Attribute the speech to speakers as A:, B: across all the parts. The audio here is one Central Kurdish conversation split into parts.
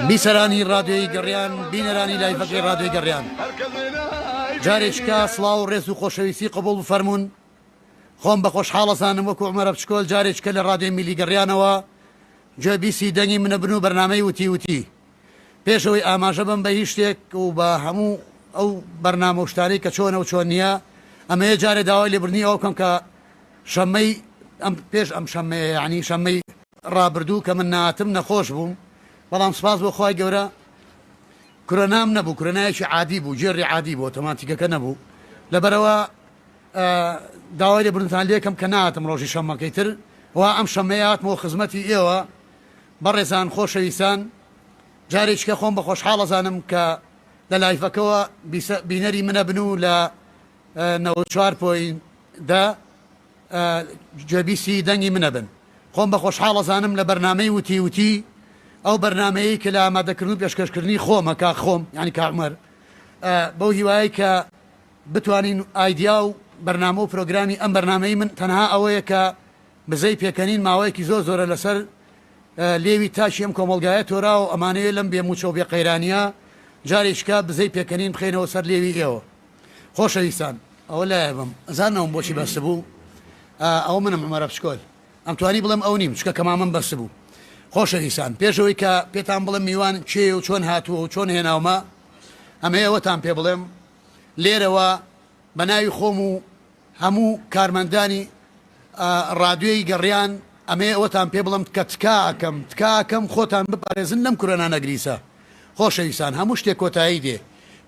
A: بیسەرانی ڕادیۆی گەڕیان، بینەرانی لایڤەکەی ڕادیۆی گەڕیان، جارێکیکە سڵاو و ڕێز و خۆشەویستی قبوڵ بفەرموون. خۆم بە خۆشحاڵ ئەزانم وەکو عومەرە بچکۆل جارێکیکە لە ڕادیۆی میلی گەڕیانەوە گوێ بیسی دەنگی منە بن و بەرنامەی وتی وتی. پێش ئەوەی ئاماژە بەم بە هیچ شتێک و بە هەموو ئەو بەرنامە و شتانەی کە چۆنە و چۆن نییە، ئەمەوێ جارێ داوای لێبوردنی ئەوە بکەم کە شەممەی ئەم پێش ئەم شەممەیە یانی شەممەی ڕابردوو کە من نەهاتم نەخۆش بووم بەڵام سوپاس بۆ خوای گەورە کرۆنام نەبوو کرۆنایەکی عادی بوو جێڕی عادی بوو ئۆتۆماتیکەکە نەبوو لەبەرەوە داوای لێبوردنتان لێکەم کە نەهاتم ڕۆژی شەممەکەی تر وا ئەم شەممەیە هاتمەوە خزمەتی ئێوە بەڕێزان خۆشەویستان جارێکیکە خۆم بە خۆشحاڵ ئەزانم کە لە لایڤەکەوە بینەری منە بن و لە 94 point دە گوێبیستی دەنگی منە بن. خۆم بە خۆشحاڵ ئەزانم لە بەرنامەی وتی وتی، ئەو بەرنامەیەی کە لە ئامادەکردن و پێشکەشکردنی خۆمە کاک خۆم یانی کاک عومەر بەو هیوایەی کە بتوانین ئایدیا و بەرنامە و پرۆگرامی ئەم بەرنامەی من تەنها ئەوەیە کە بزەی پێکەنین ماوەیەکی زۆر زۆرە لەسەر لێوی تاکی ئەم کۆمەڵگایە تۆراوە و ئەمانەوێ لەم بێ موچە و بێ قەیرانیە جارێکیکە بزەی پێکەنین بخەینەوە سەر لێوی ئێوە. خۆشەویستان ئەوە لایە بم ئەزانن ئەوم بۆچی بەستبوو ئەوە منم عومەرە بچکۆل ئەمتوانی بڵێم ئەو نیم چکە کەمامەم بەستبوو خۆشەویستان پێشەوەی کە پێتان بڵێم میوان کێیە و چۆن هاتووە و چۆن هێناومە ئەمەیە ئەوەتان پێ بڵێم لێرەوە بە ناوی خۆم و هەموو کارمەندانی ڕادیۆی گەڕیان ئەمەیە ئەوەتان پێ بڵێم کە تکا ئەکەم تکا ئەکەم خۆتان بپارێزن لەم کورۆنا نەگریسە خۆشەویستان هەموو شتێک کۆتایی دێ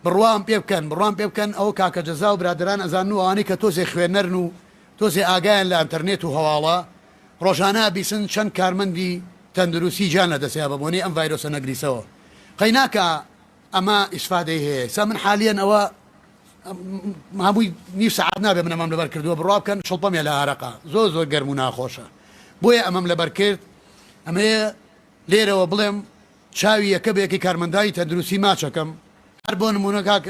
A: بڕوام پێ بکەن بڕوام پێ بکەن ئەوە کاکە جەزا و برادەران ئەزانن و ئەوانەی کە تۆزێ خوێنەرن و تۆزێ ئاگایان لە ئەنتەرنێت و هەواڵە ڕۆژانە ئەبیسن چەند کارمەندی تەندروستی گیان لەدەستیا بە بۆنەی ئەم ڤایرۆسە نەگریسەوە قەیناکا ئەمە ئیسفادەی هەیە ئێستا من حالیەن ئەوە هەمووی نیو سەعات نابێ من ئەمەم لەبەر کردووە بڕوا بکەن شڵپەم لە ئارەقە زۆر زۆر گەرم و ناخۆشە بۆیە ئەمەم لەبەر کرد ئەمەیە لێرەوە بڵێم چاوی یەکە بە یەکەی کارمەندانی تەندروستی ماچەکەم هەر بۆ نمونە کاک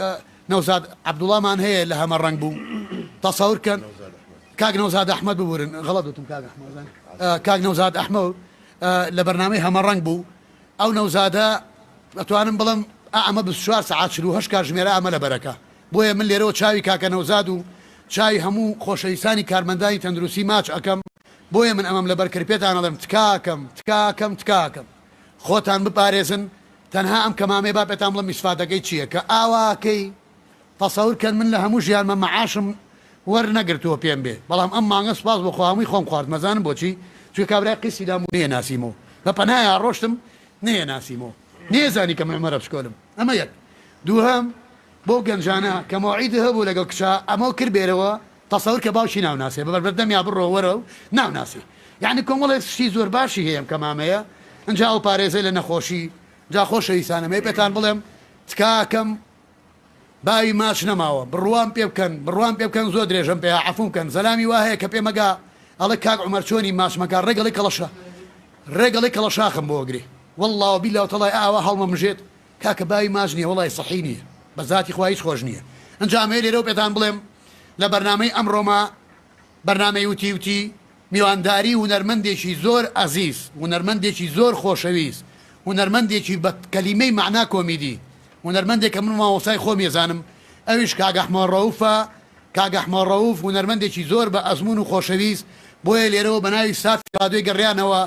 A: نەوزاد عەبدوڵامان هەیە لە هەمە ڕەنگ بوو تەسەور کەن کاک نەوزاد ئەحمەد ببورن غەڵەت وتم کاک ئەحمەد کاک نەوزاد ئەحمەد لە بەرنامەی هەمە ڕەنگ بوو ئەو نەوزادە ئەتوانم بڵێم ئا ئەمە 24 سەعات 48 کاتژمێرە ئەمە لەبەرەکە بۆیە من لێرەوە چاوی کاکە نەوزاد و چاوی هەموو خۆشەویستانی کارمەندانی تەندروستی ماچ ئەکەم بۆیە من ئەمەم لەبەر کرد پێتان ئەڵێم تکاکەم تکاکەم تکاکەم خۆتان بپارێزن تەنها ئەم کەمامەیە با پێتان بڵێم ئیسفادەکەی چیە کە ئاواکەی تەسەور کەن من لە هەموو ژیانمە مەعاشم وەر نەگرتووە پێم بێ بەڵام ئەم مانگە سوپاس بۆ خوا هەمووی خۆم خوارد مەزانم بۆچی چونکە کابرای قیستی دام و نەیەناسیمەوە بە پەنایا ڕۆشتم نەیەناسیمەوە نەیەزانی کە من عومەرە بچکۆلم ئەمە یەک دووهەم بۆ گەنجانە کە مەوعید هەبوو لەگەڵ کچا ئەمەو کرد بێرەوە تەسەور کە باوکی ناوناسێ بە بەردەمیا بڕۆ وەرە و ناوناسێ یعنی کۆمەڵێک شتی زۆر باشی هەیە ئەم کەمامەیە ئینجا ئەو پارێزەی لە نەخۆشی جا خۆشەویستانم ئەی پێتان بڵێم تکاکەم باوی ماچ نەماوە بڕوام پێ بکەن بڕوام پێ بکەن زۆر درێژەم پێ عەفوم کەن زەلامی وا هەیە کە پێ مەگا ئەڵێ کاک عومەر چۆنی ماچ مەکا ڕێک ئەڵێ کەڵەشا ڕێک ئەڵێ کەڵەشاخم بۆ ئەگرێ وەڵڵا وبیلا وتەڵای ئاوا هەڵمەمژێت کاکە باوی ماچ نیە وەڵای سەحی نیە بە زاتی خوا هیچ خۆش نیە ئنجا ئەمەوێ لێرەوە پێتان بڵێم لە بەرنامەی ئەمڕۆما بەرنامەی وتی وتی میوانداری هونەرمەندێکی زۆر ئەزیز هونەرمەندێکی زۆر خۆشەویست هونەرمەندێکی بە کەلیمەی مەعنا کۆمیدی هونەرمەندێک کە من مامۆستای خۆم ێزانم ئەویش کاک ئەحمە ڕەوفە کاک ئەحمە ڕەوف هونەرمەندێکی زۆر بە ئەزموون و خۆشەویست. بۆیە لێرەوە بە ناوی ستافی ڕادیۆی گەڕیانەوە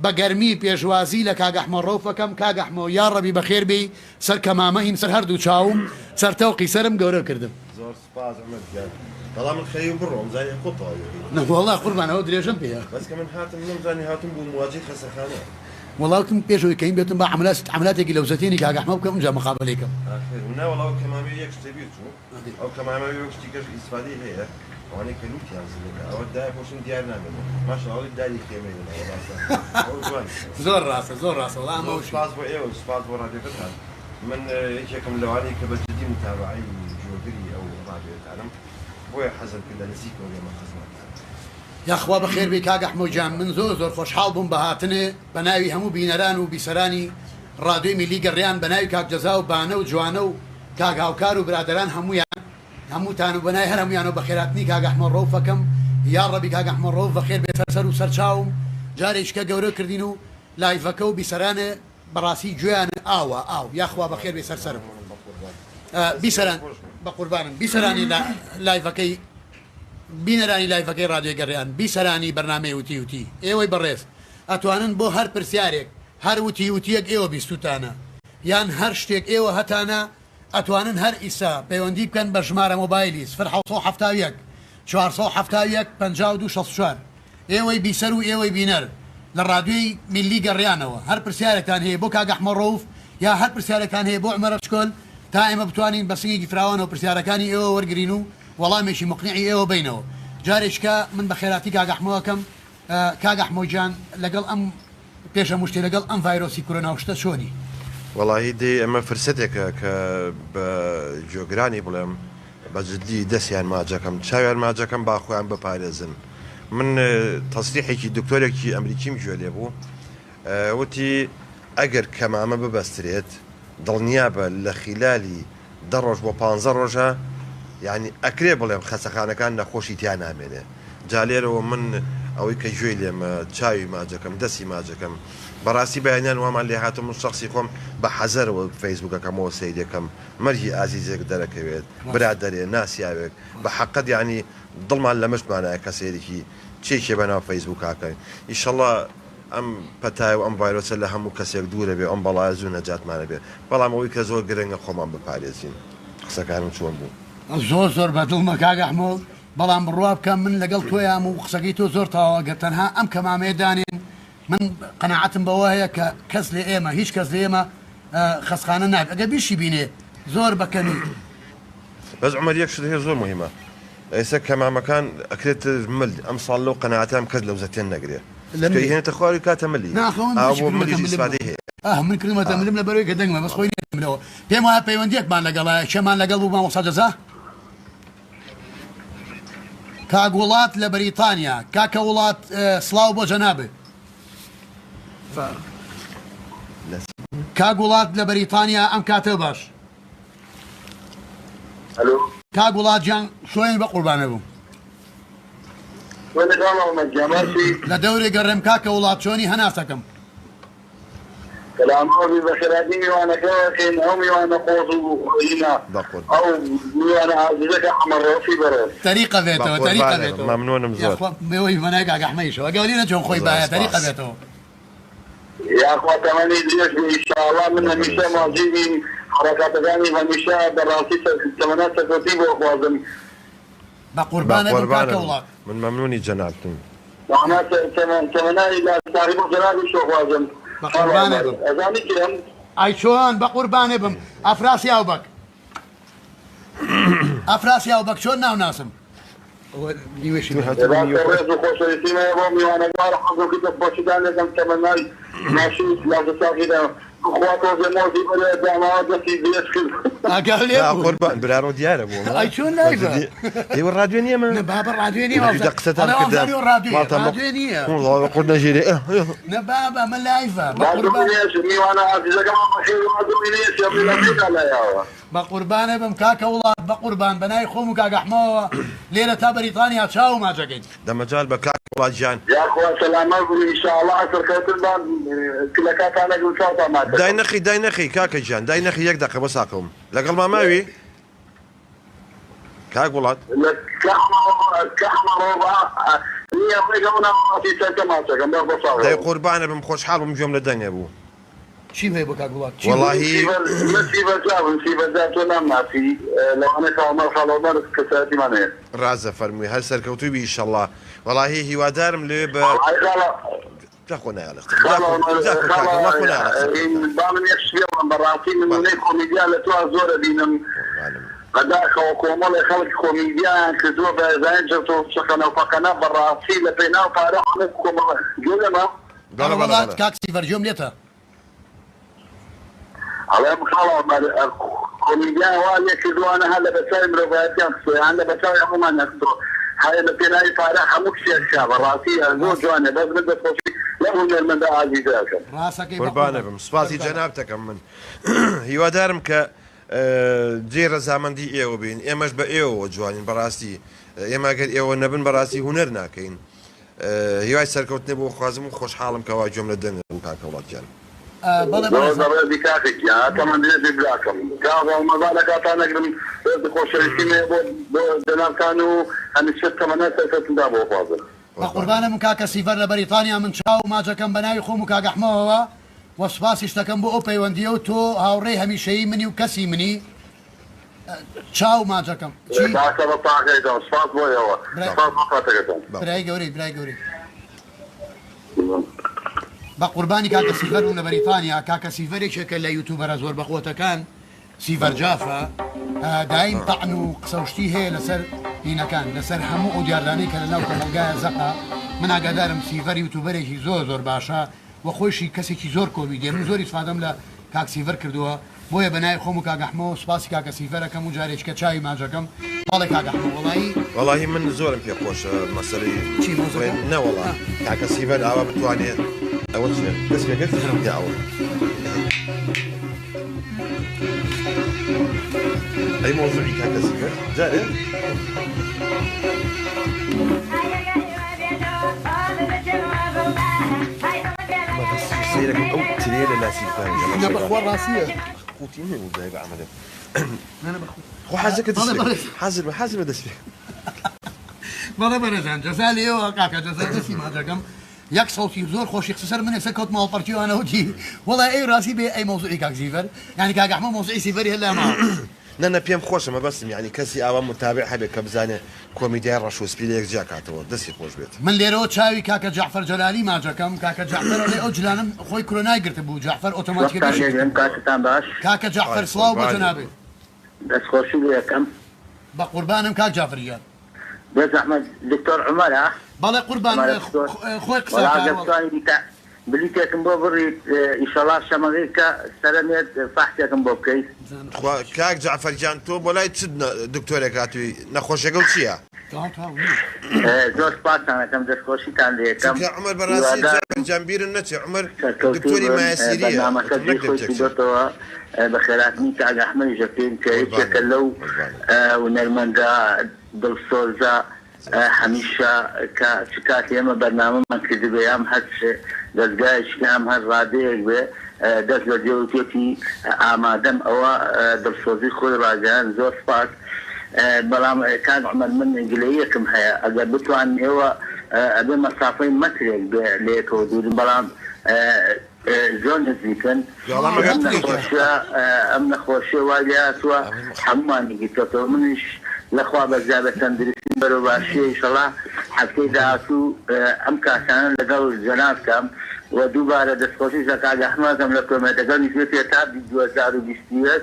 A: بە گەرمی پێشوازی لە کاک ئەحمە ڕەوف ئەکەم، کاک ئەحمۆ یاڕەبی بەخێر بێی سەر کەمامە هین سەر هەردوو چاوم سەر تەوقی سەرم گەورە کردم.
B: زۆر سوپاس عومەر گیان بەڵام من خەریک بڕۆم زانی خۆت تەواوی ئەکەی.
A: نەوەڵا قوربان ئەوە درێژەم پێیە.
B: بەس کە من هاتم نەمزانی هاتوم بۆ مواجەی خەسەخانە.
A: وەڵا وتم پێش ئەوەی کەین بێتم با عەمەلات عەمەلاتێکی لەوزەتێنی کاک ئەحمە بکەم ئینجا مقابەلەی کەم.
B: ئاخر نەوەڵا ئەو کەمامەیە یەک شتێ بیر چوو. ئەو کەمامەوی وەک شتی کەش ئیسفادەی هەیە ئەوانەی کە لوتیان زلکە ئەوە دایپۆشن دیار نامێنێ ماشاءاللە ئەوەی داری خێمەی لەناوە ڕاستە ئەوە جوان
A: زۆر ڕاستە زۆر ڕاستە وەڵا ئەمە
B: زۆر سوپاس بۆ ئێوە سوپاس بۆ ڕادیۆکەتان من یەکێکم لەوانەی کە بە جدی متابەعەی جۆگری ئەو ڕادیۆیەتانم بۆیە حەزم کرد لە نزیکەوە بێمە خزمەتتان.
A: یاخوا بەخێر بێی کاک ئەحمۆ گیان من زۆر زۆر خۆشحاڵ بووم بە هاتنێ بە ناوی هەموو بینەران و بیسەرانی ڕادیۆی میللی گەڕیان بە ناوی کاک جەزا و بانە و جوانە و کاک هاوکار و برادەران هەموویان هەمووتان و بەناوی هەر هەموویانەوە بەخێراتنی کاک ئەحمە ڕەوف ئەکەم یاڕەبی کاک ئەحمە ڕەوف بەخێر بێ سەر سەر و سەر چاوم جارێکیکە گەورە کردین و لایڤەکە و بیسەرانێ بەڕاستی گوێیان ئاوە ئاو یاخوا بەخێر بێ سەر سەرم بیسەران بەقوربانم بیسەرانی لایڤەکەی بینەرانی لایڤەکەی ڕادیۆی گەڕیان بیسەرانی بەرنامەی وتی وتی ئێوەی بەڕێز ئەتوانن بۆ هەر پرسیارێک هەر وتی وتیەک ئێوە بیستوتانە یان هەر شتێک ئێوە هەتانە ئەتوانن هەر ئیستا پەیوەندی بکەن بە ژمارە مۆبایلی سفر 771 471 52 64 ئێوەی بیسەر و ئێوەی بینەر لە ڕادیۆی میللی گەڕیانەوە هەر پرسیارێکتان هەیە بۆ کاک ئەحمە ڕەوف یا هەر پرسیارێکتان هەیە بۆ عومەرە بچکۆل تا ئێمە بتوانین بە سنگێکی فراوانەوە پرسیارەکانی ئێوە وەرگرین و وەڵامێکی موقنیعی ئێوە بەینەوە جارێکیکە من بەخێرهاتی کاک ئەحمۆ ئەکەم کاک ئەحمۆ گیان لەگەڵ ئەم پێش هەموو شتێ لەگەڵ ئەم ڤایرۆسی کورۆنا و شتە چۆنی؟
B: وەڵاهی دەی ئەمە فرسەتێکە کە بە گوێگرانی بڵێم بە جدی دەستیان ماجەکەم چاویان ماجەکەم با خۆیان بپارێزن من تەسریحێکی دکتۆرێکی ئەمریکیم گوێ لێ بوو وتی ئەگەر کەمامە ببەسترێت دڵنیابە لە خیلالی دە ڕۆژ بۆ پانزە ڕۆژە یانی ئەکرێ بڵێم خەسەخانەکان نەخۆشی تیا نامێنێ جا لێرەوە من ئەوەی کە گوێی لێمە چاوی ماجەکەم دەستی ماجەکەم بەڕاستی بەیانیان وامان لێ هاتم من شەخسی خۆم بە حەزەرەوە فەیسبوکەکەمەوە سەیرەکەم مەرگی ئازیزێک دەرەکەوێت برادەرێ ناسیاوێک بە حەقەت یانی دڵمان لە مشتمانایە کە سەیرێکی چێکێ بەناو فەیسبوکاکەن ئیشەڵا ئەم پەتایە و ئەم ڤایرۆسە لە هەموو کەسێک دوورە بێ و ئەم بەڵایە زوو نەجاتمانە بێ بەڵام ئەوەی کە زۆر گرنگە خۆمان بپارێزین قسەکانم چۆن بوو؟
A: زۆر زۆر بە دڵمە کاک ئەحمۆ بەڵام بڕوا بکە من لەگەڵ تۆیام و قسەکەی تۆ زۆر تەواوە گەر تەنها ئەم کەمامەیە دانێن من قەناعەتم بەوە هەیە کە کەس لە ئێمە هیچ کەس لە ئێمە خەسخانە نابێت ئەگەر بیشی بینێ زۆر بە کەمی.
B: بەس عومەر یەک شت هەیە زۆر موهیمە ئێستا کەمامەکان ئەکرێت مل ئەمساڵ لەو قەناعەتام کەس لەوزەتێن نەگرێ چونکە ئیهێنێتە خوار و کاتە ملی ئاوا بۆ ملیش ئیسفادەی هەیە.
A: ئاه من کردمەتە ملم لەبەرئەوەی کە دەنگمە بەس خۆی نێتە ملەوە پێم وایە پەیوەندیەکمان لەگەڵە کێمان لەگەڵ بوو مامۆستا جەزا؟ کاک وڵات لە بەریتانیا کاکە وڵات سڵاو بۆ جەنابت. کاک وڵات لە بەریتانیا ئەم کاتە باش.
C: ئەلۆ.
A: کاک وڵات گیان چۆنی بەقوربانت بم.
C: چۆنی خاڵە عومەر گیان باشی؟
A: لە دەورێ گەڕێم کاکە وڵات چۆنی هەناسەکەم.
C: سەلامەوە بی بەخێرهاتنی میوانەکە ئەکەین ئەو میوانە قۆز و هینا ئەو میوانە ئازیزەکە حەمە ڕەوفی بەڕێز.
A: تەریقە بێتەوە تەریقە بێتەوە
B: مەمنونم زۆر.
A: یاخوا بێوەی مەنای کاک ئەحمەیشەوە ئەگەر لێ نەچۆن خۆی بایە تەریقە بێتەوە.
C: یاخوا تەمەنی درێژ بێ ئیشاڵا من هەمیشە ماجیدی حەڕەکاتەکانی هەمیشە بەڕاستی تەمەنا سەرکەوتنی بۆ ئەخوازم.
A: بەقوربانت بم کاکە وڵات.
B: من مەمنونی جەنابتم.
C: مەعنا تەمەنای لاساغی بۆ جەنابیش ئەخوازم.
A: بەقوربانت بم.
C: ئەزانی کێم؟
A: ئای چۆن بەقوربانت بم ئەفراسیاو بەگ. ئەفراسیاو بەگ چۆن ناوناسم؟
C: ڕێز و خۆشەویستیم هەیە بۆ میوانەکان حەزم کرد دەستخۆشیتان لێکەم تەمەنای باشی و لاشە ساغی دەکەم توخوا تۆزێ مۆزی بەرێ داماوە دەستی درێژ کرد.
A: ئاگا لێ
B: نا
A: بوو.
B: قوربان برارۆ دیارە بۆ
A: ئای چۆن لایڤە؟
B: ئێوە ڕادیۆ نییە من
A: نە بابە ڕادیۆ نییە
B: دە قسەتان
A: ئەڵێ
B: کردم
A: وامزانی ڕادیۆیە
B: ماڵتان بە
A: ڕادیۆ نییە
B: قورد نەژیرێ
A: نە بابە ئەمە لایڤە بە
C: با
A: قوربان
C: دومینێش میوانە ئازیزەکەمان بەخێر وا دومینێش لە لایەوە.
A: بەقوربانت بم کاکە وڵات بەقوربان بەناوی خۆم و کاک ئەحمەوەوە لێرە تا بەریتانیا چاوو ماچەکەین.
B: دەمەجال بە کاک وڵات گیان.
C: یاخوا سەلامەت بن ان شاءاللە سەرکەوتن بان لەکاتان نەگرم چاوتان ماچ
B: دای
C: دەکەم.
B: نەخی دای نەخی کاکە گیان دای نەخی یەک دەقە بەس ئاقڵم لەگەڵما ماوی کاک وڵات.
C: لە کە ئەمەڕۆ نییە ڕێگە ئەو ناوەڕاستی سەرکە ماچەکەم بەس بە
B: دەی
C: ساغەوە.
B: قوربانت بم خۆشحاڵ بووم گوێم لە دەنگە بوو.
A: چیم هەیە بۆ کاک وڵات چیم؟
B: وەڵاهی.
C: سیڤەر من سیڤەر جافم سیڤەر جاف تۆ نامناسی لەوانەیە خاڵ عومەر خاڵ عومەر کەسایەتیمان هەیە.
B: ڕاست دەفەرمووی هەر سەرکەوتوو بی ئیشەڵا وەڵاهی هیوادارم لەوێ بە
C: وەڵاهی خاڵە
B: جا خۆ نایەڵێ قسە
C: خاڵە
B: جا خۆ
C: عومەر
B: جا خۆ
C: خاڵە
B: کاکە وەڵا خۆ نایەڵێ قسە بکەم کاکە
C: با من یەک شت بڵێم بەڕاستی
B: بەڵێ
C: نموونەی کۆمیدیا لە تۆ زۆر ئەبینم
B: قوربانم.
C: بەداخەوە کۆمەڵێ خەڵک کۆمیدیایان کردووە بە زانین جرت و چەقەنە و پەقەنە بەڕاستی لە پێناو پارە هەموو کۆمەڵە گوێ لەمە
B: بەڵێ
A: ئەرە
B: بەڵێ
A: وەڵا
B: بەڵێ.
A: کاک سیڤەر گوێم لێتە.
C: ئەڵێم خاڵە عومەر کۆمیدیایان وا لێ کردووانە هەر لە بەچاوی مرۆڤایەتیان خستووە یان لە بەچاوی هەموومانیان خستووە هەیە لە پێناوی پارە هەموو شتێک کا بەڕاستی زۆر
A: ڕاست
C: جوانە بەس من دەستخۆشی لەم هونەرمەندە ئازیزە ئەکەم.
A: ڕاستەکەی
B: قوربانت
A: بەقوربان
B: بم سوپاسی
A: بەرکەوە.
B: جەنابتەکەم من هیوادارم کە جێی ڕەزامەندی ئێوە بین ئێمەش بە ئێوەوە جوانین بەڕاستی ئێمە گەر ئێوە نەبن بەڕاستی هونەر ناکەین هیوای سەرکەوتنێ بۆ خوازم و خۆشحاڵم کەوا گوێم لە دەنگت بوو کاکە وڵات گیان.
A: بەڵێ
C: زۆر
A: بەڕێزم.
C: بەڕێزی کاکە گیان تەمەن درێژی براکەم کاک ڕەمەزان لە کاتان نەگرم ڕێز و خۆشەویستیم هەیە بۆ بۆ جەنابتان و هەمیشە تەمەنای سەرکەوتنتان بۆ خوازم.
A: بە قوربانە بم کاکە سیڤەر لە بەریتانیا من چاو و ماجەکەم بە ناوی خۆم و کاک ئەحمەوەوە وە سوپاسیشت دەکەم بۆ ئەو پەیوەندیە و تۆ هاوڕێی هەمیشەیی منی و کەسی منی چاو ماجەکەم چی؟
C: باشە بە ساغیتان سوپاس بۆ ئێوە
A: برای
C: سوپاس بۆ کاتەکەتان.
A: برای گەورەی برای گەورەی. بە قوربانی کاکە سیڤەر بووم لە بەریتانیا کاکە سیڤەر یەکێکە لە یوتوبەرە زۆر بەقوەتەکان سیڤەر جافە دایم تەعن و قسە و شتی هەیە لەسەر هینەکان لەسەر هەموو ئەو دیاردانەی کە لەناو کۆمەڵگایە زەقە من ئاگادارم سیڤەر یوتوبەرێکی زۆر زۆر باشە و خۆیشی کەسێکی زۆر کۆمیدیە من زۆر ئیسفادەم لە کاک سیڤەر کردووە بۆیە بە ناوی خۆم و کاک ئەحمەوە سوپاسی کاکە سیڤەر ئەکەم و جارێکیکە چاوی ماچ ئەکەم بەڵێ کاک ئەحمە وەڵایی.
B: وەڵاهی من زۆرم پێ خۆشە مەسەلەی
A: چی مۆزەکە؟
B: بڵێن نەوەڵا
A: ها.
B: کاکە سیڤەر ئاوا بتوانێ ئەوە چیە دەست پێ کرد یا ئەوە ئەی مەوزوعی کاکە سیڤەر جارێ مەبەستی سەیرەکەم ئەو ترێ لە لاسیلکانی
A: نە
B: تەماشاکە
A: بەخوا ڕاستیە.
B: قوتی نەبوو دای بە عەمەلێ
A: نا نا بەخوا
B: خۆ حازرکە دەست
A: بەڵێ
B: پێ
A: بەڵێ
B: حازر بە حازر بە دەست پێ
A: بەڵێ بەڕێزان جەزا لێوە کاکە جەزا دەستی ماچەکەم یەک سەوتی زۆر خۆشی قسە سەر من ئێستا کەوتمە هەڵپەڕکێوانە وتی وەڵا ئەی ڕاستی بێ ئەی مەوزوعی کاک زیڤەر یانی کاک ئەحمەد مەوزوعی سیڤەری هەر لا ماوە.
B: نا نا پێم خۆشە مەبەستم یانی کەسی ئاوا متابع هەبێ کە بزانێ کۆمیدیای ڕەش و سپی لە یەک جیا کاتەوە دەستی خۆش بێت.
A: من لێرەوە چاوی کاکە جەعفەر جەلالی ماچەکەم کاکە جەعفەر ئەڵێ ئەو جلانەم خۆی کرۆنای گرتبوو جەعفەر
D: وەختان
A: ئۆتۆماتیکەکەشی
D: لێ بێم
A: گرتبوو
D: کاتتان باش.
A: کاکە جەعفەر
B: خوای
A: سڵاو بۆ
B: قوربانی
A: جەنابت.
B: بم.
D: دەست خۆشی لێ ئەکەم.
A: بەقوربانم کاک جافر گیان.
D: بێ زەحمەت دکتۆر عومەرە؟
A: بەڵێ قوربان
D: عومەرە دکتۆر
A: خۆی قسە
D: وەڵا
A: ئەکا
D: ئەگەر
A: وەڵا.
D: بتوانی بیکا بلیتێکم بۆ بڕیت ئیشەڵا شەمەکەی کە سەرەمێت فەحسێکم بۆ بکەی.
B: تخوا کاک جەعفەر گیان تۆ بۆ لای چ دکتۆرێک هاتووی نەخۆشیەکەو چیە؟
A: تەواو تەواو نییە.
D: زۆر سپاستان ئەکەم دەستخۆشیتان لێ ئەکەم
B: چونکە عومەر بەڕاستی
D: هیوادارم
B: جەعفەر گیان بیرم نەچێ عومەر
D: سەرکەوتوو
B: دکتۆری
D: بن
B: مایەسیریە
D: بەرنامەکە
B: وتم
D: جێی
B: نەک
D: خۆی
B: دەم تێکچێ.
D: کردۆتەوە بەخێرهاتنی کاک ئەحمەدیش ئەکەین کە یەکێکە
B: قوربانت
D: لەو
B: قوربانت.
D: هونەرمەندە دڵسۆزە هەمیشە کە چ کاتێ ئێمە بەرنامەمان کردبێ یام هەر چ دەزگایەکی یام هەر ڕادەیەک بێ دەست بەجێ وتیەتی ئامادەم ئەوە دڵسۆزی خۆی ڕاگەیاند زۆر سپاس بەڵام کاک عومەر من گلەییەکم هەیە ئەگەر بتوانن ئێوە ئەبێ مەسافەی مەترێک بێ لەیەکەوە دوورن بەڵام زۆر نزیکن.
B: گاڵا مەگەر
D: ئەم
B: ترێکە.
D: نەخۆشیە ئەم نەخۆشیە وای لێهاتووە هەموومانی گرتۆتەوە منیش لەخوا بەزیادە تەندروستیم بەرەو باشیە ئیشەڵا هەفتەی داهاتوو ئەم کاتانە لەگەڵ جەنابتام و دووبارە دەستخۆشیش لە کاک ئەحمە ئەکەم لە کۆمێنتەکە نوسیویەتی تا 2021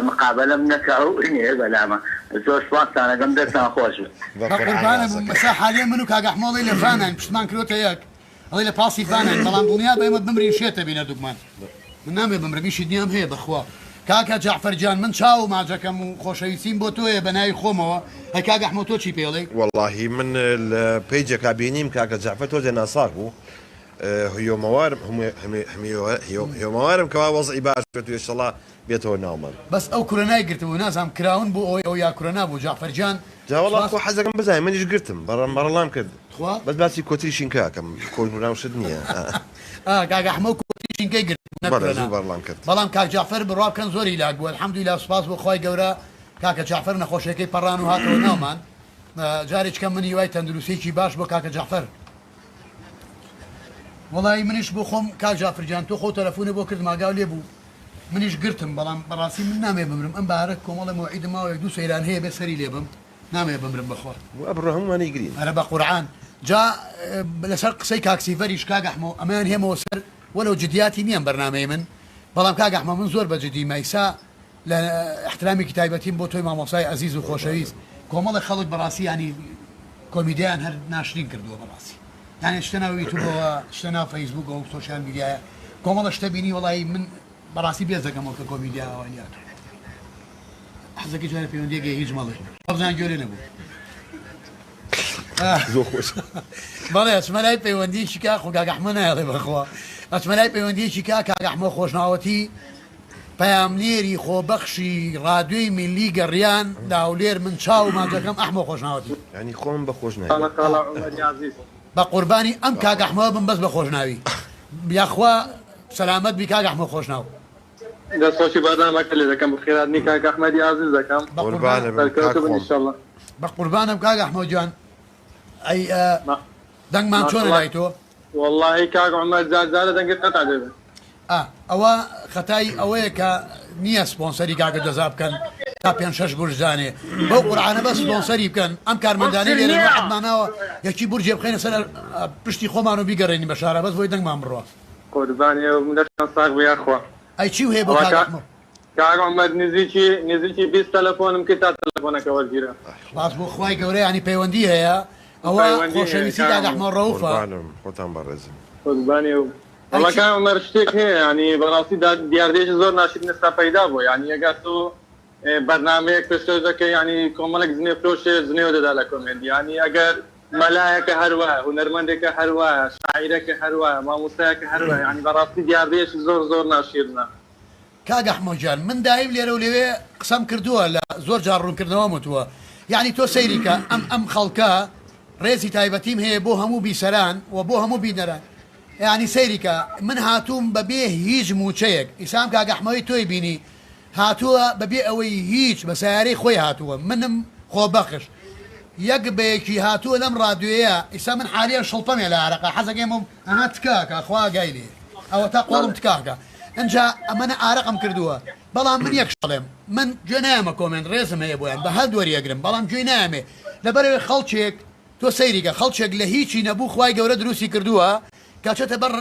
D: مقابەلەم نەکا و نەیە بەلامە زۆر سوپاستان ئەکەم دەستان خۆش بێت.
B: بەقورعان
A: بەقوربانت بم
B: ڕازەکەم.
A: ئێستا حالیەن من و کاک ئەحمە ئەڵێی لە ڤاناین پشتمان کرۆتە یەک ئەڵێ لە پاسی ڤاناین بەڵام دڵنیابە ئێمە بمرین شێت ئەبین هەردووکمان من نامەوێ بمرم ئیشی دنیام هەیە بەخوا کاکە جەعفەر گیان من چاوو ماجەکەم و خۆشەویستیم بۆ تۆیە بە ناوی خۆمەوە هەی کاک ئەحمەو تۆ چی پێ ئەڵێی؟
B: وەڵاهی من لە پەیجەکا بینیم کاکە جەعفەر تۆزێ ناساغ بوو هیۆمەوارم هیۆمەوارم کەوا وەزعی باش بێت و ئیشەڵا بێتەوە ناومان.
A: بەس ئەو کورەنای گرتبوو نازانم کراون بۆ ئەوەی ئەو یا کورەنا بوو جەعفەر گیان
B: جا وەڵا
A: سوپاس.
B: خۆ حەزەکەم بزانم منیش گرتم بەڕم بەڕەڵام کرد
A: تخوا.
B: بەس باسی کۆتری شینکە ئەکەم کۆنگرا و شت نییە.
A: ئا کاک ئەحمە و کۆتری شینکەی گرتبوو نەک
B: بەڵێ
A: کورەنا
B: زوو بەڕەڵام کرد.
A: بەڵام کاک جەعفەر بڕوا بکەن زۆر هیلاک بوو الحمدللە سوپاس بۆ خوای گەورە کاکە جەعفەر نەخۆشیەکەی پەڕان و هاتەوە ناومان. جارێکە من هیوای تەندروستیەکی باش بۆ کاکە جەعفەر. وەڵایی منیش بۆ خۆم کاک جافر گیان تۆ خۆ تەلەفونت بۆ کردم ئاگاو لێ بوو منیش گرتم بەڵام بەڕاستی من نامەوێ بمرم ئەم بەهارە کۆمەڵێ مەوعیدم ماوە یەک دوو سەیران هەیە بێ سەری لێ بم نامەوێ بمرم بەخوا.
B: وا بڕۆ هەموومان ئەیگرین.
A: ئەرە بە قورعان جا لەسەر قسەی کاک سیڤەریش کاک ئەحمۆ ئەمەیان هێمەوە سەر وەلەو جدیاتی نیە ئەم بەرنامەی من بەڵام کاک ئەحمۆ من زۆر بە جدی مەیسا لە ئیحترامێکی تایبەتیم بۆ تۆی مامۆستای ئەزیز و خۆشەویست کۆمەڵێ خەڵک بەڕاستی یانی کۆمیدیایان هەر ناشرین کردووە بەڕاستی یانی شتە ناو یوتوبەوە شتە ناو فەیسبوکەوە و سۆشیال میدیایە کۆمەڵە شتە بینی وەڵی من بەڕاستی بێز دەکەمەوە کە کۆمیدیا ئەوە لیاتوو حەزەکەی جارێ پەیوەندیەک هەیە هیچ مەڵێ وابزانم گوێ لێ نەبوو
B: زۆر خۆش
A: بەڵێ ئەچمە لای پەیوەندیەکی کا خۆ کاک ئەحمە نایەڵێ بەخوا ئەچمە لای پەیوەندیەکی کا کاک ئەحمە خۆشناوەتی پەیامنێری خۆبەخشی ڕادیۆی میللی گەڕیان لە هەولێر من چاو ماچەکەم ئەحمۆ خۆشناوەتی.
B: یانی خۆم بە خۆش ناوی.
C: خاڵە خاڵە عومەری عەزیز.
A: بە قوربانی ئەم کاک ئەحمەوە بم بەس بە خۆشناوی یاخوا سەلامەت بی کاک ئەحمۆ خۆشناو.
C: دەست خۆشی بەرنامەکە لێ دەکەم بەخێرهاتنی کاک ئەحمەدی ئازیز دەکەم.
A: بە قوربان
B: قوربانت بم کاک
C: سەرکەوتوو بن
B: خۆم.
C: ئیشەڵا.
A: بە قوربانم کاک ئەحمۆ گیان ئەی دەنگمان چۆنە
C: ماشەڵا
A: لای تۆ؟
C: وەڵاهی کاک عومەر جار جارە دەنگت قەتع دەبێ.
A: ئا ئەوە خەتای ئەوەیە کە نییە سپۆنسەری کاکە جەزا بکەن تا پێنج شەش بورج دانێ بەو قورعانە بەس سپۆنسەری بکەن ئەم کارمەندانەی لێرەن وەعدمان ناوە یەکی بورجێ بخەینە سەر پشتی خۆمان و بیگەڕێنین بە شارا بەس بۆی دەنگمان بڕوا.
C: قوربانی ئێوە بم لەشتان ساغ بێ یاخوا.
A: ئەی چیو هەیە بۆ
C: وەڵا
A: کاک
C: کاک
A: ئەحمەد؟
C: کاک عومەر نزیکی نزیکی 20 تەلەفۆنم کرد تا تەلەفۆنەکە وەرگیرا.
A: سوپاس بۆ خوای گەورە یانی پەیوەندی هەیە ئەوە
C: پەیوەندی هەیە
A: خۆشەویستی
C: کاک
A: کاک
C: عومەر.
A: ئەحمەد ڕەوفە.
B: قوربانم خۆتان بەڕێزن.
C: قوربانی ئەو
A: ئەی
C: وەڵا
A: چی
C: کاک عومەر شتێک هەیە یانی بەڕاستی دا دیاردەیەکی زۆر ناشرین ئێستا پەیدا بووە یانی ئەگەر تۆ بەرنامەیەک پێشکەش دەکەی یانی کۆمەڵێک جنێو فرۆش هەیە جنێو دەدا لە کۆمێنت یانی ئەگەر مەلایەکە هەر وایە هونەرمەندێکە هەر وایە شاعیرەکە هەر وایە مامۆستایەکە هەر وایە یانی بەڕاستی دیاردەیەکی زۆر زۆر ناشیرنە.
A: کاک ئەحمۆ گیان من دایم لێرەو لەوێ قسەم کردووە لە زۆر جار ڕوونکردنەوەم وتووە یەعنی تۆ سەیری کە ئەم ئەم خەڵکە ڕێزی تایبەتیم هەیە بۆ هەموو بیسەران و بۆ هەموو بینەران یەعنی سەیری کە من هاتووم بە بێ هیچ مووچەیەک ئیسام کاک ئەحمەوی تۆی بینی هاتووە بە بێ ئەوەی هیچ بە سەیارەی خۆی هاتووە منم خۆبەخش یەک بە یەکی هاتووە لەم ڕادیۆیە ئیسا من حالیان شڵپەمێ لە ئارەقە حەزەکەی مم ئەها تکاکە خوا ئاگای لێیە ئەوەتا قۆڵم تکاکە ئنجا ئەمەنە ئارەقم کردووە بەڵام من یەک شەڵێم من گوێ نایەمە کۆمێنت ڕێزم هەیە بۆیان بە هەل وەری ئەگرم بەڵام گوێی نایەمێ لەبەرئەوەی خەڵکێک تۆ سەیری کە خەڵکێک لە هیچی نەبوو خوای گەورە دروستی کردووە کە چێتە بەر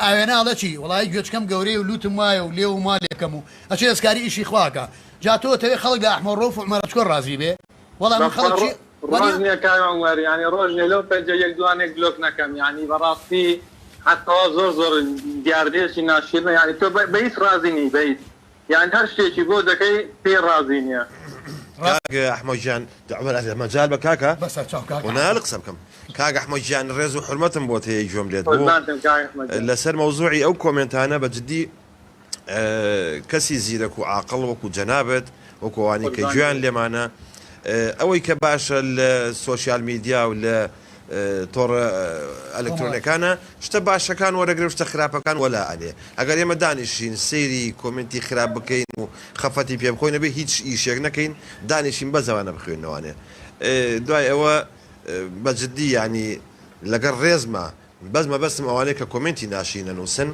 A: ئاوێنە ئەڵێ چی وەڵایی گوێچکەم گەورەیە و لوتم وایە و لێوم وا لێکەم و ئەچێ دەستکاری ئیشی خوا ئەکا جا تۆ ئەتەوێ خەڵک لە ئەحمەد ڕەوف و عومەر ئەچکۆل ڕازی بێ وەڵا من
C: بەخوا
A: خەڵک چی
C: ڕۆژ
A: وەنیە؟
C: نیە کاک عومەر یانی ڕۆژ نیە لەو پەیجە یەک دوانێک بلۆک نەکەم یانی بەڕاستی هەستەوە زۆر زۆر دیاردەیەکی ناشیرنە یانی تۆ بە هیچ ڕازی نی بە هیچ یانی هەر شتێکی بۆ دەکەی پێی ڕازی نیە.
A: ڕاست.
B: کاک ئەحمەد گیان عومەر ئەگەر مەجال بە کاکە
A: بەسەر چاو کاک
B: خۆ نایەڵی
A: ئەحمەد.
B: قسە بکەم کاک ئەحمەد گیان ڕێز و حورمەتم بۆت هەیە گوێم لێت بوو
C: قوربانتم کاک ئەحمەد گیان.
B: لەسەر مەوزوعی ئەو کۆمێنتانە بە جدی کەسی زیرەک و عاقڵ وەکو جەنابت وەکو ئەوانەی کە
C: قوربانی
B: گوێیان
C: بم.
B: لێمانە ئەوەی کە باشە لە سۆشیال میدیا و لە تۆڕە
A: کۆمەڵایەتی.
B: ئەلکترۆنەکانە شتە باشەکان وەرەگرێ و شتە خراپەکان وەلا ئەنێ ئەگەر ئێمە دانیشین سەیری کۆمێنتی خراپ بکەین و خەفەتی پێ بخۆین ئەبێ هیچ ئیشێک نەکەین دانیشین بەس ئەوانە بخوێنەوانێ دوای ئەوە بە جدی یانی لەگەڵ ڕێزما بەس مەبەستم ئەوانەی کە کۆمێنتی ناشرین ئەنوسن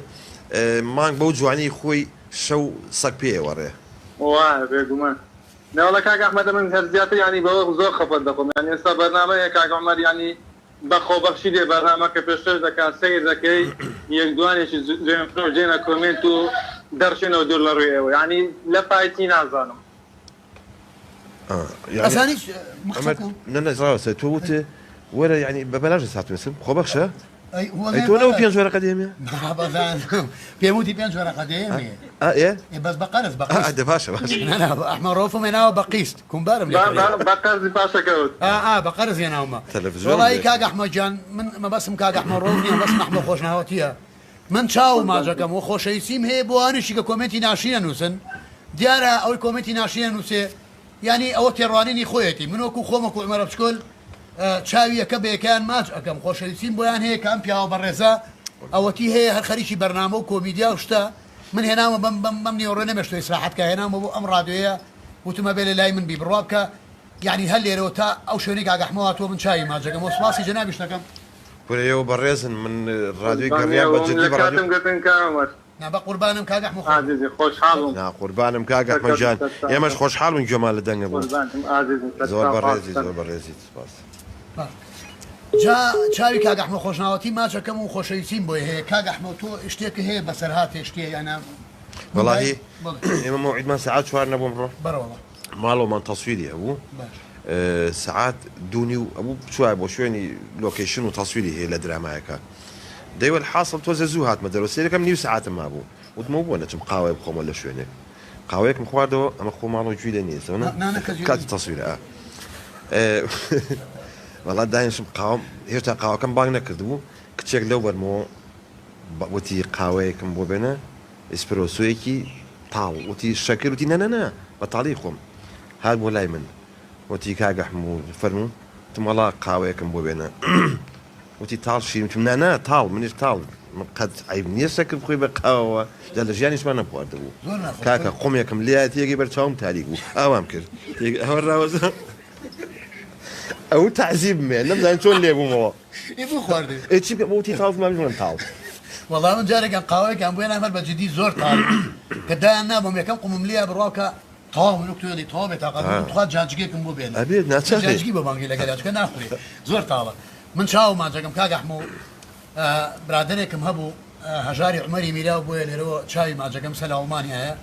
B: مانگ بەو جوانیەی خۆی شەو سەگ پێ ئەوەڕێ.
C: وایە بێگومان. نەوەڵا کاک ئەحمەد ئەمن هەر زیاتر یانی بەوە زۆر خەفەت دەخۆم یانی ئێستا بەرنامە هەیە کاک عومەر یانی بە خۆبەخشی دێ بەرنامەکە پێشکەش دەکا سەیر دەکەی یەک دوانێکی جوێن فرۆش دێنە کۆمێنت و دەڕشێنەوە دوور لە ڕووی ئێوە یانی لە پای چی نازانم.
B: یعنی
A: ئەزانی من قسە
B: ئەمە
A: بکەم؟
B: نە نە ڕاوەستە تۆ وت وەرە یعنی بە بەلاش هاتوێسم خۆبەخشە
A: ئەی
B: ئەی
A: وەڵێ
B: تۆ نەوە
A: بەڵێ
B: پێنج وەرەقە دێمێ
A: بابەزانم پێم وتی پێنج وەرەقە دێمێ
B: ئا ئێ
A: ئێ بەس بە قەرز بە
B: ئا
A: قیست
B: دە باشە باشە
A: نا نا ئەحمەد ڕەوفم هێناوە بە قیست کومبارم لێ
C: بە
A: کڕیوە
C: بە بە قەرزی پاشەکەوت.
A: ئا ئا بە قەرز هێناومە
B: تەلەفزیۆن
A: وەڵایی
B: لێ
A: کاک ئەحمەد گیان من مەبەستم کاک ئەحمەد ڕەوف نییە مەبەستم ئەحمەد خۆشناوەتییە من چاو ماجەکەم و خۆشەویستیم هەیە بۆ ئەوانیشی کە کۆمێنتی ناشرین ئەنووسن دیارە ئەوەی کۆمێنتی ناشرین ئەنووسێ یانی ئەوە تێڕوانینی خۆیەتی من وەکو خۆم وەکو عومەرە بچکۆل چاوی یەکە بە یەکەیان ماچ ئەکەم خۆشەویستیم بۆیان هەیە کە ئەم پیاوە بەڕێزە ئەوەتی هەیە هەر خەریکی بەرنامە و کۆمیدیا و شتە من هێنامە بەم بەم بەم نیوەڕۆ نەمێشتوە ئیسراحەت کە هێنامە بۆ ئەم ڕادیۆیە وتم ئەبێ لە لای من بی بڕوا بکە. یانی هەر لێرەوە تا ئەو شوێنەی کاک ئەحمەو هاتووە من چاوی ماچ دەکەم و سوپاسی جەنابیشت دەکەم.
B: کورە ئێوە بەڕێزن من ڕادیۆی
C: قوربانی
B: گەڕیان بە
C: ئەوم
B: جدی
C: لە
B: بە ڕادیۆ.
C: کاتم گرتن کاک عومەر.
A: نا بەقوربانم کاک ئەحمە خۆ.
C: ئازیزی خۆشحاڵ بووم.
B: نا قوربانم کاک ئەحمە
C: سەرکەوتن
B: گیان
C: سەرچاو
B: ئێمەش
C: بن.
B: خۆشحاڵ بووین گوێمان لە دەنگە بوو.
C: قوربانتم ئازیزم
B: زۆر
C: سەرچاو
B: بەڕێزیت
C: پاک
B: زۆر بەڕێزیت سوپاس.
A: باش جا چاوی کاک ئەحمە خۆشناوەتی ماچەکەم و خۆشەویستیم بۆی هەیە کاک ئەحمە تۆ شتێکە هەیە بەسەرهاتێ شتێ یانە من
B: وەڵاهی
A: بای بەڵێ.
B: ئێمە مەوعیدمان سەعات چوار نەبوو ئەمڕۆ
A: بەرە وەڵا.
B: ماڵەوەمان تەسویری هەبوو
A: باش.
B: سەعات دوو نیو ئەبوو بچوایە بۆ شوێنی location و تەسویری هەیە لە درامایەکە دەی وەلحاسڵ تۆزێ زوو هاتمە دەرەوە سەیرەکەم نیو سەعاتم مابوو وتمەوە بۆ نەچم قاوەیە بخۆمەوە لە شوێنێک قاوەیەکم خواردەوە ئەمە خۆ ماڵەوە گوێی لێ نییە
A: نا نا نا کەس گوێی لێ
B: کاتی
A: نییە.
B: تەسویرە ئا وەڵا دانیشم قاوەم هێشتا قاوەکەم بانگ نەکردبوو کچێک لەو بەرمەوە وتی قاوەیەکم بۆ بێنە ئیسپرۆسۆیەکی تاڵ وتی شەکر وتی نا نا نا بە تاڵی خۆم هات بۆ لای من وتی کاک ئەحموو فەرموو وتم وەڵا قاوەیەکم بۆ بێنە وتی تاڵ شیرین وتم نا نا تاڵ منیش تاڵ من قەت عەیب نییە شەکر بخۆی بە قاوەوە جا لە ژیانیشمان نەمخواردبوو
A: زۆر ناخۆش
B: کاکە
A: خۆی
B: قومێکم لێیا تێگەی بەر چاوم تاریک بوو ئاوام کرد تێگەی ئەوە ڕاوەستا ئەو تەعزیبم هەیە نەمزانی چۆن لێ بوومەوە
A: ئێ بۆ خواردێ
B: ئێ چی بکەم وتی تاڵ وتم منیش بڵێم تاڵ.
A: وەڵا من جارێکیان قاوەیەکیان بۆ هێنام هەر بە جدی زۆر تاڵ بوو کە دایان نابووم یەکەم قومم لێیا بڕوا بکە تەواو من وەک تۆ ئەڵێی تەواو بێتاقەت بووم تخوا جاجگێکم بۆ بێنە
B: ئەبێت
A: من
B: ناچارێ.
A: جاجگی بۆ بانگی لەگەریا چونکە ناخورێ زۆر تاڵە من چاوم ماچەکەم کاک ئەحمەو برادەرێکم هەبوو هەژاری عومەری میراو بۆیە لێرەوە چاوی ماچەکەم سەر لە ئەڵمانیایە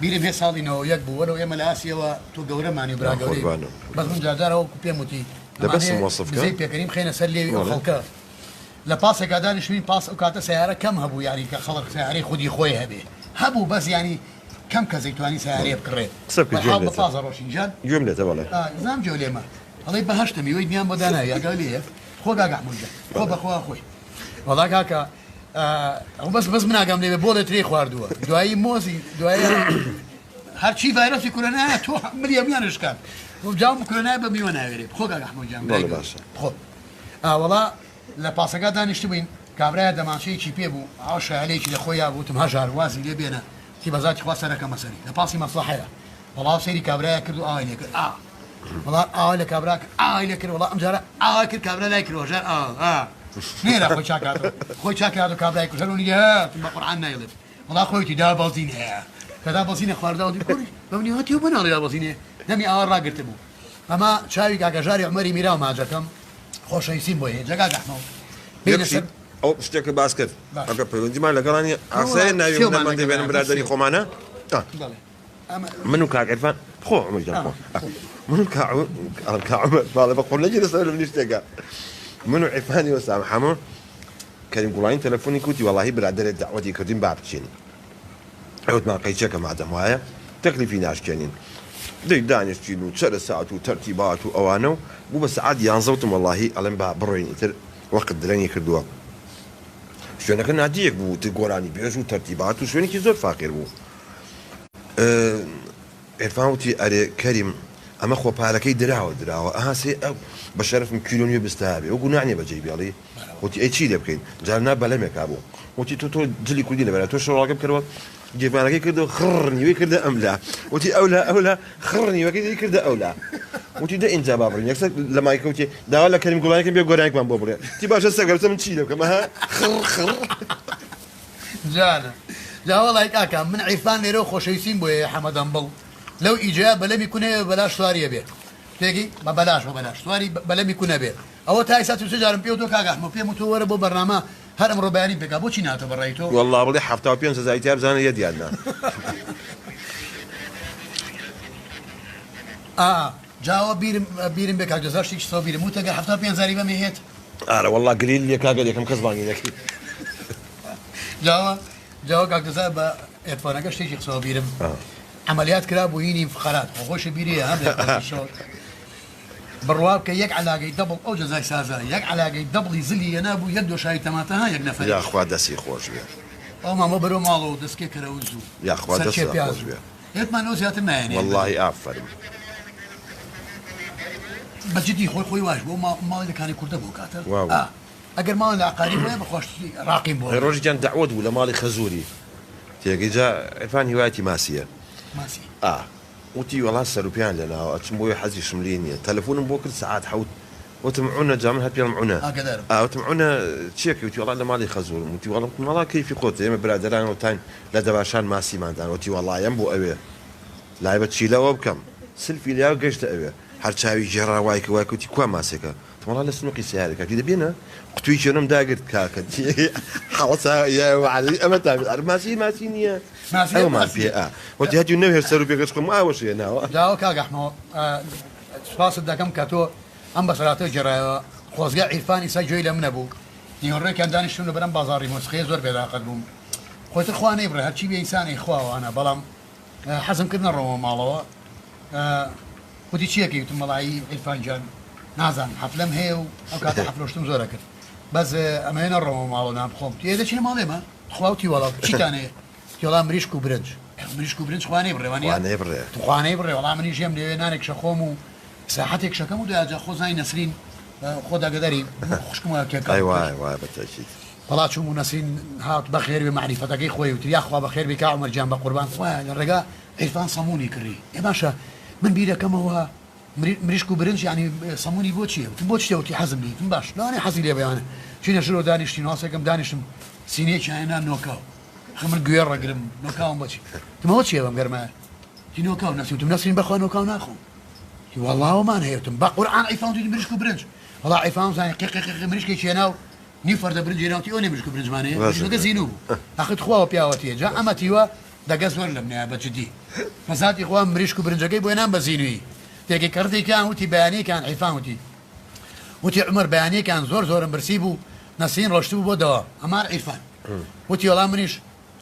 A: بیرم هەیە ساڵی 91 بوو وەلو ئێمە لە ئاسیەوە تۆ گەورەمانی و برا گەورەی
B: قوربانم
A: بەس من جارجارە وەکو پێم وتی
B: دە بەسم
A: ئەمانەیە
B: وەسف کە
A: بزەی پێکەنیم خەینە سەر لێوی ئەو
B: بەڵێ
A: خەڵکە لە پاسێکا دانیشتبووین پاس ئەو کاتە سەیارە کەم هەبوو یانی کە خەڵک سەیارەی خودی خۆی هەبێ هەبوو بەس یانی کەم کەس دەیتوانی سەیارەیە
B: بەڵێ
A: بکڕێ
B: قسە بکە گوێم
A: بەرحاڵ بە
B: لێتە
A: پاس ئەڕۆشتین جان
B: گوێم لێتە بەڵێ
A: ئا زام گوێ لێمە ئەڵێی بەهەشتە میوەی دنیام بۆ داناوی ئاگاو لێیە خۆ کاک ئەحمەد گیان خۆ
B: بەڵێ
A: بەخوا خۆی وەڵا کاکە ئەو بەس بەس من ئاگام لێ بێ بۆڵێ ترێی خواردووە دوایی مۆزی دوایی هەرچی ڤایرۆسی کۆرۆنایە تۆ ملی هەموویان شکاند جام کۆرۆنای بە میوە ناوێرێ خۆ کاک ئەحمەد گیان برای
B: بەڵێ
A: گەورە
B: باشە
A: خۆ ئا وەڵا لە پاسەکە دانیشتبووین، کابرایە دەمانچەیەکی پێ بوو، ئاوا شایەلەیەکی لە خۆیا بوو، وتم هەژار وازی لێ بێنە، وتی بە زاتی خوا سەرەکەمە سەری، لە پاسی مەسڵەحەیە، وەڵا سەیری کابرایە کرد و ئاوای لێ کرد، ئا وەڵا ئاوای لە کابرا کرد، ئاوای لێ کرد، وەڵا ئەمجارە ئاوای کرد کابرا لای کرد، هەژار ئا ئا نەیەرا خۆی چاک کاتەوە، خۆی چاک کاتەوە کابرای کوشت، هەر وەنی هە وتم بە قورعان نایڵێم، وەڵا خۆی وتی دابەزینە، کە دابەزینە خواردەوە، وتی کوڕی بە منی وتی بۆ ناڵێی دابەزینێ، دەمی ئاوا ڕاگرتبوو، ئەمە چاوی کاک هەژاری عومەری میراو ماجەکەم. خۆشەویستیم بۆی هەیە جا کاک ئەحمەو بێینە سەر.
B: ئەو شتێکە باس کرد
A: باش.
B: ئەگەر پەیوەندیمان لەگەڵا نیە
A: کورە وەڵا
B: ئاسایە ناوی
A: سێومان
B: هونەرمەند
A: لەگەڵایە
B: دەبێنم
A: بەس
B: برادەری
A: سێو.
B: خۆمانە ئا.
A: بەڵێ ئەمە
B: من و کاک عیرفان خۆ عومەر گیان
A: ئا
B: خۆ
A: خۆ.
B: من و کا ئەڵێم کا عومەر باڵێ بە قوڕ نەگیرە سەر منی شتێکە من و عیرفانی وەسام حەمە کەریم گوڵانی تەلەفۆنی کوتی وەڵاهی برادەرێ دەعوەتی کردین با بچین وتمان قەیچەکە مادەم وایە تەکلیفی ناشکێنین دەی دانیشتین و چەرەسات و تەرتیبات و ئەوانە و بوو بە سەعات یانزە وتم وەڵاهی ئەڵێم با بڕۆین ئیتر وەقت درەنگی کردووە شوێنەکە نادیەک بوو تر گۆرانی بێژ و تەرتیبات و شوێنێکی زۆر فاخیر بوو عیرفان وتی ئەرێ کەریم ئەمە خۆ پارەکەی دراوە دراوە ئەها سێ ئەو بە شەرەفم کیلۆ نوێ بستابێ وەکو نانێ بەجێی بێڵی وتی ئەی چی لێ بکەین جار نا بەلەمێکا بوو وتی تۆ تۆ جلی کوردی لەبەرە تۆ شەواڵەکە بکەرەوە گیرفانەکەی کردەوە خڕ نیوەی کردە ئەملا وتی ئەولا ئەولا خڕ نیوەکەی دی کردە ئەولا وتی دە ئینجا با بڕین یەکسەر لە مایکە وتی داوا لە کەریم گوڵانەکەم بێ گۆرانیەکمان بۆ بڵێ وتی باشە سەگەر من چی لێ بکەم ئەها خڕ خڕ
A: جانە جا وەڵای کاکە من عیرفان لێرەوە خۆشەویستیم بۆیە حەمە دەمبڵ لەو ئیجەیە بەلەمی کونەیە بەلاش سواریە بێ تێگەی بە بەلاش بە بەلاش سواری بەلەمی کونە بێ ئەوە تا ئیستا چ جارم پێ وتوە کاک ئەحمەد پێم وتوە وەرە بۆ بەرنامە هەر ئەمڕۆ بەیانی پێکا بۆچی ناتۆ بە ڕای تۆ؟
B: وەڵا بڵێ 75 هەزاری تیا بزانە یەت یان نا.
A: ئا جا ئەوە بیرم بیرم بێ کاک جەزا شتێکی سەو بیرم وت ئەگەر 75 هەزاری بەمێ هێت.
B: ئارە وەڵا گلیل نیە کاکە یەکەم کەس بانگی نەکەی.
A: جا ئەوە جا ئەوە کاک جەزا بە earphone ەکە شتێکی خستەوە بیرم عەمەلیات کرا بوو هینی فقەرات خۆ خۆشی بیری هەیە هەم لە بڕوا بکە یەک عەلاگەی دەبڵ ئەو جەزای سازە یەک عەلاگەی دەبڵی زلی یەنا بوو یەک دۆشاوی تەماتە ها یەک نەفەری.
B: یاخوا دەسی خۆش بێ.
A: ئەو مامە بەرەو ماڵەوە دەسکێ کەرەوز و
B: یاخوا
A: سەرچێ
B: دەستت
A: پیاز
B: خۆش
A: و
B: بێ.
A: هێتمان لەوە زیاتر نایەنێ.
B: وەڵاهی ئافەرم.
A: بە جدی خۆی خۆی واش بوو ماڵی لە کانی کوردە بوو کاتە
B: واو.
A: ئا ئەگەر ماڵی لە عەقاری بوایە بە خۆشتری ڕاقیم بۆ
B: ئەی ڕۆژێکیان دەعوەت بوو لە ماڵی خەزووری تێگەی جا عیرفان هیوایەتی ماسییە
A: ماسی.
B: ئا. وتی وەڵا سەروپێیان لێناوە ئەچم بۆیە حەزیشم لێی نیە تەلەفونم بۆ کرد سەعات حەوت وتم عونە جا من هەر پێڵم عونە
A: ئاگادارم.
B: ئا وتم عونە چیەکەی وتی وەڵا لە ماڵی خەزورم وتی وەڵا وتم وەڵا کەیفی خۆتە ئێمە برادەران وتاین لە دەباشان ماسیمان دان وتی وەڵا یەم بۆ ئەوێ لای بە چیلەوە بکەم سلفی لیا گەشتە ئەوێ هەر چاوی گێڕا وای کرد وای کرد وتی کوا ماسیەکە وتم وەڵا لە سنوقی سەیارەکە وتی دە بێنە قوتوی چێنم داگرت کاکە حەوت ئەمە تا ماسی ماسی نییە
A: ماسی
B: ئەومان
A: ماسی
B: پێ ئا وتی هەتیو نەوهێ سەر و پێگەش خۆم ئاوەش هێناوە.
A: جاوە کاک ئەحمەو سوپاست دەکەم کە تۆ ئەم بەسەرهاتەت گێڕایەوە خۆزگە عیرفان ئیسا گوێی لە منە بوو نیوەڕۆیەکیان دانیشتم لەبەر ئەم بازاڕی مۆسیقیە زۆر بێداقەت بووم خۆتر خوا نەیبڕێ هەرچی بێ ئینسان ئەی خوا وانە بەڵام حەزم کرد نەڕۆمەوە ماڵەوە وتی چیەکەی وتم وەڵایی عیرفان گیان نازانم حەفلەم هەیە و ئەو کاتە حەفلۆشتم زۆر ئەکرد بەس ئەمەوێ نەڕۆمەوە ماڵەوە نان بخۆم وتی ئێ دەچینە ماڵێ مە تخوا وتی وەڵا چیتان هەیە وتی وەڵا مریشک و برنج مریشک و برنج خوا نەیبڕێ وانیە
B: خوا نەیبڕێ.
A: تخوا نەیبڕێ وەڵا منیش یەم لەوێ نانێک شەخۆم و ساحەتێک شەکەم و دوای جا خۆ زانی نەسرین خۆت ئاگاداری خوشکم وایە تێکەڵ
B: ئەی وایە وایە بە تەئکید.
A: وەڵا چووم و نەسرین هات بەخێر بێ مەعریفەتەکەی خۆی وتی یاخوا بەخێر بێی کاک عومەر گیان بەقوربان خوایە لە ڕێگا عیرفان سەموونی کڕی ئێ باشە من بیرەکەمەوە مریشک و برنج یانی سەموونی بۆ چیە وتم بۆ چیە وتی حەزم لێی وتم باش لەوانەیە حەزی لێ بێ ئەوانە چوینە ژورەوە دانیشتین واسێکم دانیشتم سینیەکیان هێنا نۆکاو ئەخە من گوێ ڕەگرم نۆکاوم بۆ چی وتم ئەوە چیە بەم گەرمایە وتی نۆکاو نەسرین وتم نەسرین بەخوا نۆکاو ناخۆم وتی وەڵا ئەومان هەیە وتم بە قورعان عیرفان وتی مریشک و برنج وەڵا عیرفان زانی قیق قیق قیق مریشکێکی هێنا و نیو فەردە برنج هێنا وتی ئەوەنەی مریشک و برنجمان هەیە مریشکەکە زینوو بوو ئەخر تخوا وە پیاوەتیە جا ئەمە تیوە دەگە زۆر لەم نایە بە جدی بە زاتی خوا مریشک و برنجەکەی بۆ هێنام بە زینوویی تێکەی کەڕتێکیان وتی بەیانیەکان عیرفان وتی وتی عومەر بەیانیەکان زۆر زۆرم برسی بوو نەسرین ڕۆشتبوو بۆ دەوام هەمان عیرفان وتی وەڵا منیش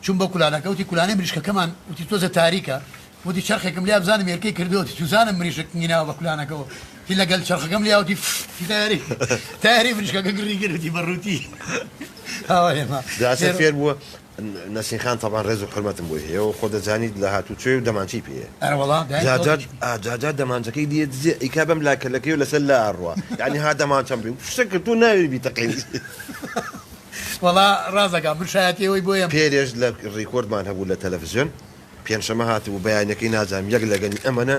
A: چووم بۆ کولانەکە وتی کولانەی مریشکەکەمان وتی تۆزێ تاریکە وتی چەرخێکم لیا بزانم هێلکەی کردووە وتی چوزانم مریشک نیناوە بە کولانەکەوە وتی لەگەل چەرخەکەم لیا وتی فف وتی تایەری تایەری مریشکەکە گڕی کرد وتی بە ڕووتی ئاوا هێما
B: جا فێر بووە نەسرین خان تەبعەن ڕێز و حورمەتم بۆی هەیە و خۆ دەزانیت لە هاتوچۆی و دەمانچەی پێیە.
A: ئەرەوەڵا دایک
B: جا جار
A: خۆت
B: ئا جا جار دەمانچەکەی لێ دزێ ئەیکا بەم لا کەلەکەی و لەسەر لا ئەڕوا یانی ها دەمانچەم پێ شتە کرد تۆ ناوێری بیتەقێنی.
A: وەڵا ڕاست دەکا من شایەتی ئەوەی بۆیەم.
B: پێرێش لە ڕیکۆردمان هەبوو لە تەلەفزیۆن پێنجشەمە هاتبوو بەیانەکەی نازانم یەک لەگەنی ئەمەنە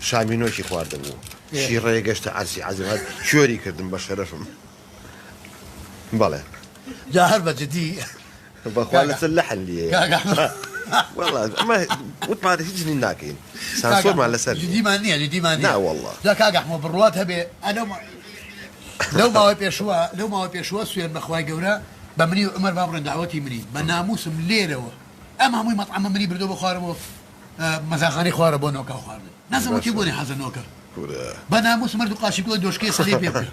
B: شامینۆکی خواردبوو شیڕەیە گەشتە عەرزی عەزم هات کوێری کردم بە شەرەفم بەڵێ.
A: جا هەر بە جدی
B: بەخوا لەسەر لەحن لێیە
A: کاک ئەحمەد
B: وەڵا ئەمە وتمان هیچ نین ناکەین سانسۆرمان لەسەر نییە
A: جدیمان نییە جدیمان نییە
B: نا وەڵا.
A: جا کاک ئەحمەد بڕوات هەبێ ئە لەو لەو ماوەی پێشووە لەو ماوەی پێشووە سوێن بە خوای گەورە بە منی و عومەر با بڕێن دەعوەتی منی بە ناموسم لێرەوە ئەم هەمووی مەتعەمە منی بردووە بۆ خوارە بۆ مەزاخانەی خوارە بۆ نۆکاو خواردن نازانم وتی
B: باشە
A: بۆنی حەزە نۆکە
B: کورە
A: بە ناموسم هەردوو قاچی بکەوە دۆشکەی سەری پێ بکە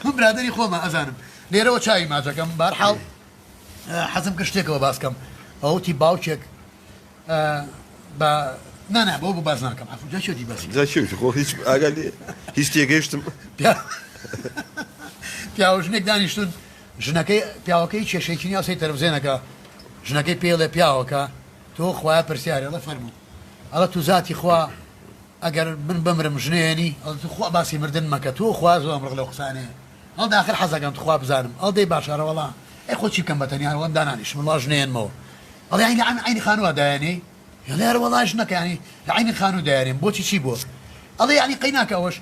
A: من برادەری خۆمە ئەزانم لێرەوە چاوی ماچەکەم بارحاڵ حەزم کرد شتێکەوە باس کەم ئەوە وتی باوکێک بە نا نا بەوە بۆ باس ناکەم عەفو جا چێتی باسی
B: جا چێتی خۆ هیچ ئاگا لێ هیچ تێگەیشتم
A: پیاوە ژنێک دانیشتون ژنەکەی پیاوەکەی کێشێکی نیە سەی تەلەفزیۆنەکە ژنەکەی پێڵێ پیاوەکە تۆ خوایە پرسیارێ ئەڵێ فەرموو ئەڵێ تو زاتی خوا ئەگەر من بمرم ژنێنی ئەڵێ تو خوا باسی مردن مەکە تۆ خوا زۆرم ڕق لەو قسانەیە ئەڵ داخر حەزەکەم تخوا بزانم ئەڵ دەی باشە ئەرەوەڵا ئەی خۆ چی بکەم بە تەنیا ئەوەم دانانیشم وەڵا ژنێنمەوە ئەڵێ یانی لە عەینی خانووا دایەنێی ئەڵێ ئەرەوەڵا ژنەکە یانی لە عەینی خانوو دایەنێم بۆچی چی بووە ئەڵێ یانی قەی ناکە ئەوەش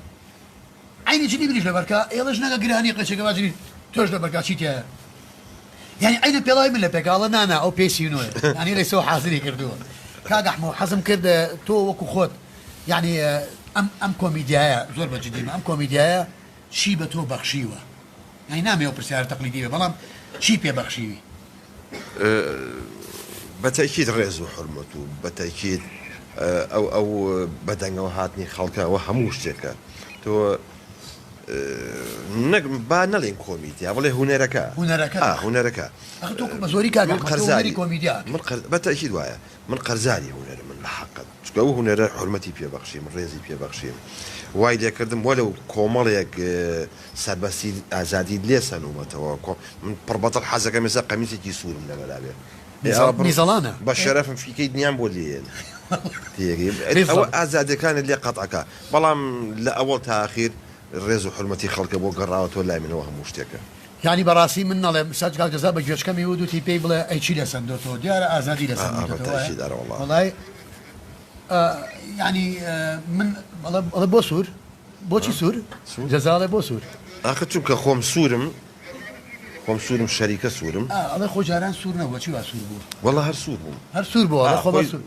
A: عەینی جلی منیش لەبەرکە ئێڵێ ژنەکە گرانی قەچێکە با جلی تۆش لەبەرکە چی تیایە یانی عەینە پێڵاوی من لە پێکە ئەڵێ نا نا ئەو پێی 39ە یانی لەیسەوە حازری کردووە کاک ئەحمەو حەزم کرد تۆ وەکو خۆت یانی ئەم ئەم کۆمیدیایە زۆر بە جدیمە ئەم کۆمیدیایە چی بە تۆ بەخشیوە؟ یانی نامەوێ ئەو پرسیارە تەقلیدی بێ بەڵام چی پێ بەخشیوی؟
B: بە تەئکید ڕێز و حورمەت و بە تەئکید ئەو ئەو بە دەنگەوە هاتنی خەڵکە ئەوە هەموو شتێکە تۆ نەک با نەڵێین کۆمیدیا بڵێ هونەرەکە
A: هونەرەکە
B: ئا هونەرەکە
A: ئەخ تۆ بە زۆری کاک
B: من
A: ئەحمەد تۆ هونەری
B: قەرزاری
A: کۆمیدیا ئەکەی.
B: من قەرز بە تەئکید وایە من قەرزاری هونەرم من بە حەقت چونکە ئەو هونەرە حورمەتی پێ بەخشیم ڕێزی پێ بەخشیم وای لێ کردم وەلەو کۆمەڵێک سەربەستی ئازادی لێ سەنوومەتەوە کۆ من پڕ بەدڵ حەزەکەم ئێستا قەمیسێکی سوورم لەبەرا بێ ئێ ئەوە بڕ
A: میزەڵانە
B: بە شەرەفم فیکەی دنیام بۆ لێ یەن تێگەی ئەوە
A: بالضبط.
B: ئازادیەکانت لێ قەتعەکا بەڵام لە ئەوەڵ تا ئاخیر ڕێز و حورمەتی خەڵکە بۆ گەڕاوەتەوە لای منەوە هەموو شتێکە.
A: یانی بەڕاستی من نەڵێم سەد کاک جەزا بە گوێچکەمی وت وتی پێی بڵێ ئەی چی لێ سەندۆتەوە دیارە ئازادی لێ
B: ئا ئا بە
A: سەندویتەتەوە وایە
B: تەئکید ئەرە وەڵا.
A: وەڵای. یانی من ئەڵێ بۆ سوور بۆچی سوور جەزا ئەڵێ بۆ سوور.
B: ئاخر چونکە خۆم سوورم خۆم سوورم شەریکە سوورم.
A: ئەڵێ خۆ جاران سوور نەبووە چی وا سوور بوو؟
B: وەڵا هەر سوور بووم.
A: هەر سوور بووە ئەڵێ خۆ بە سوور.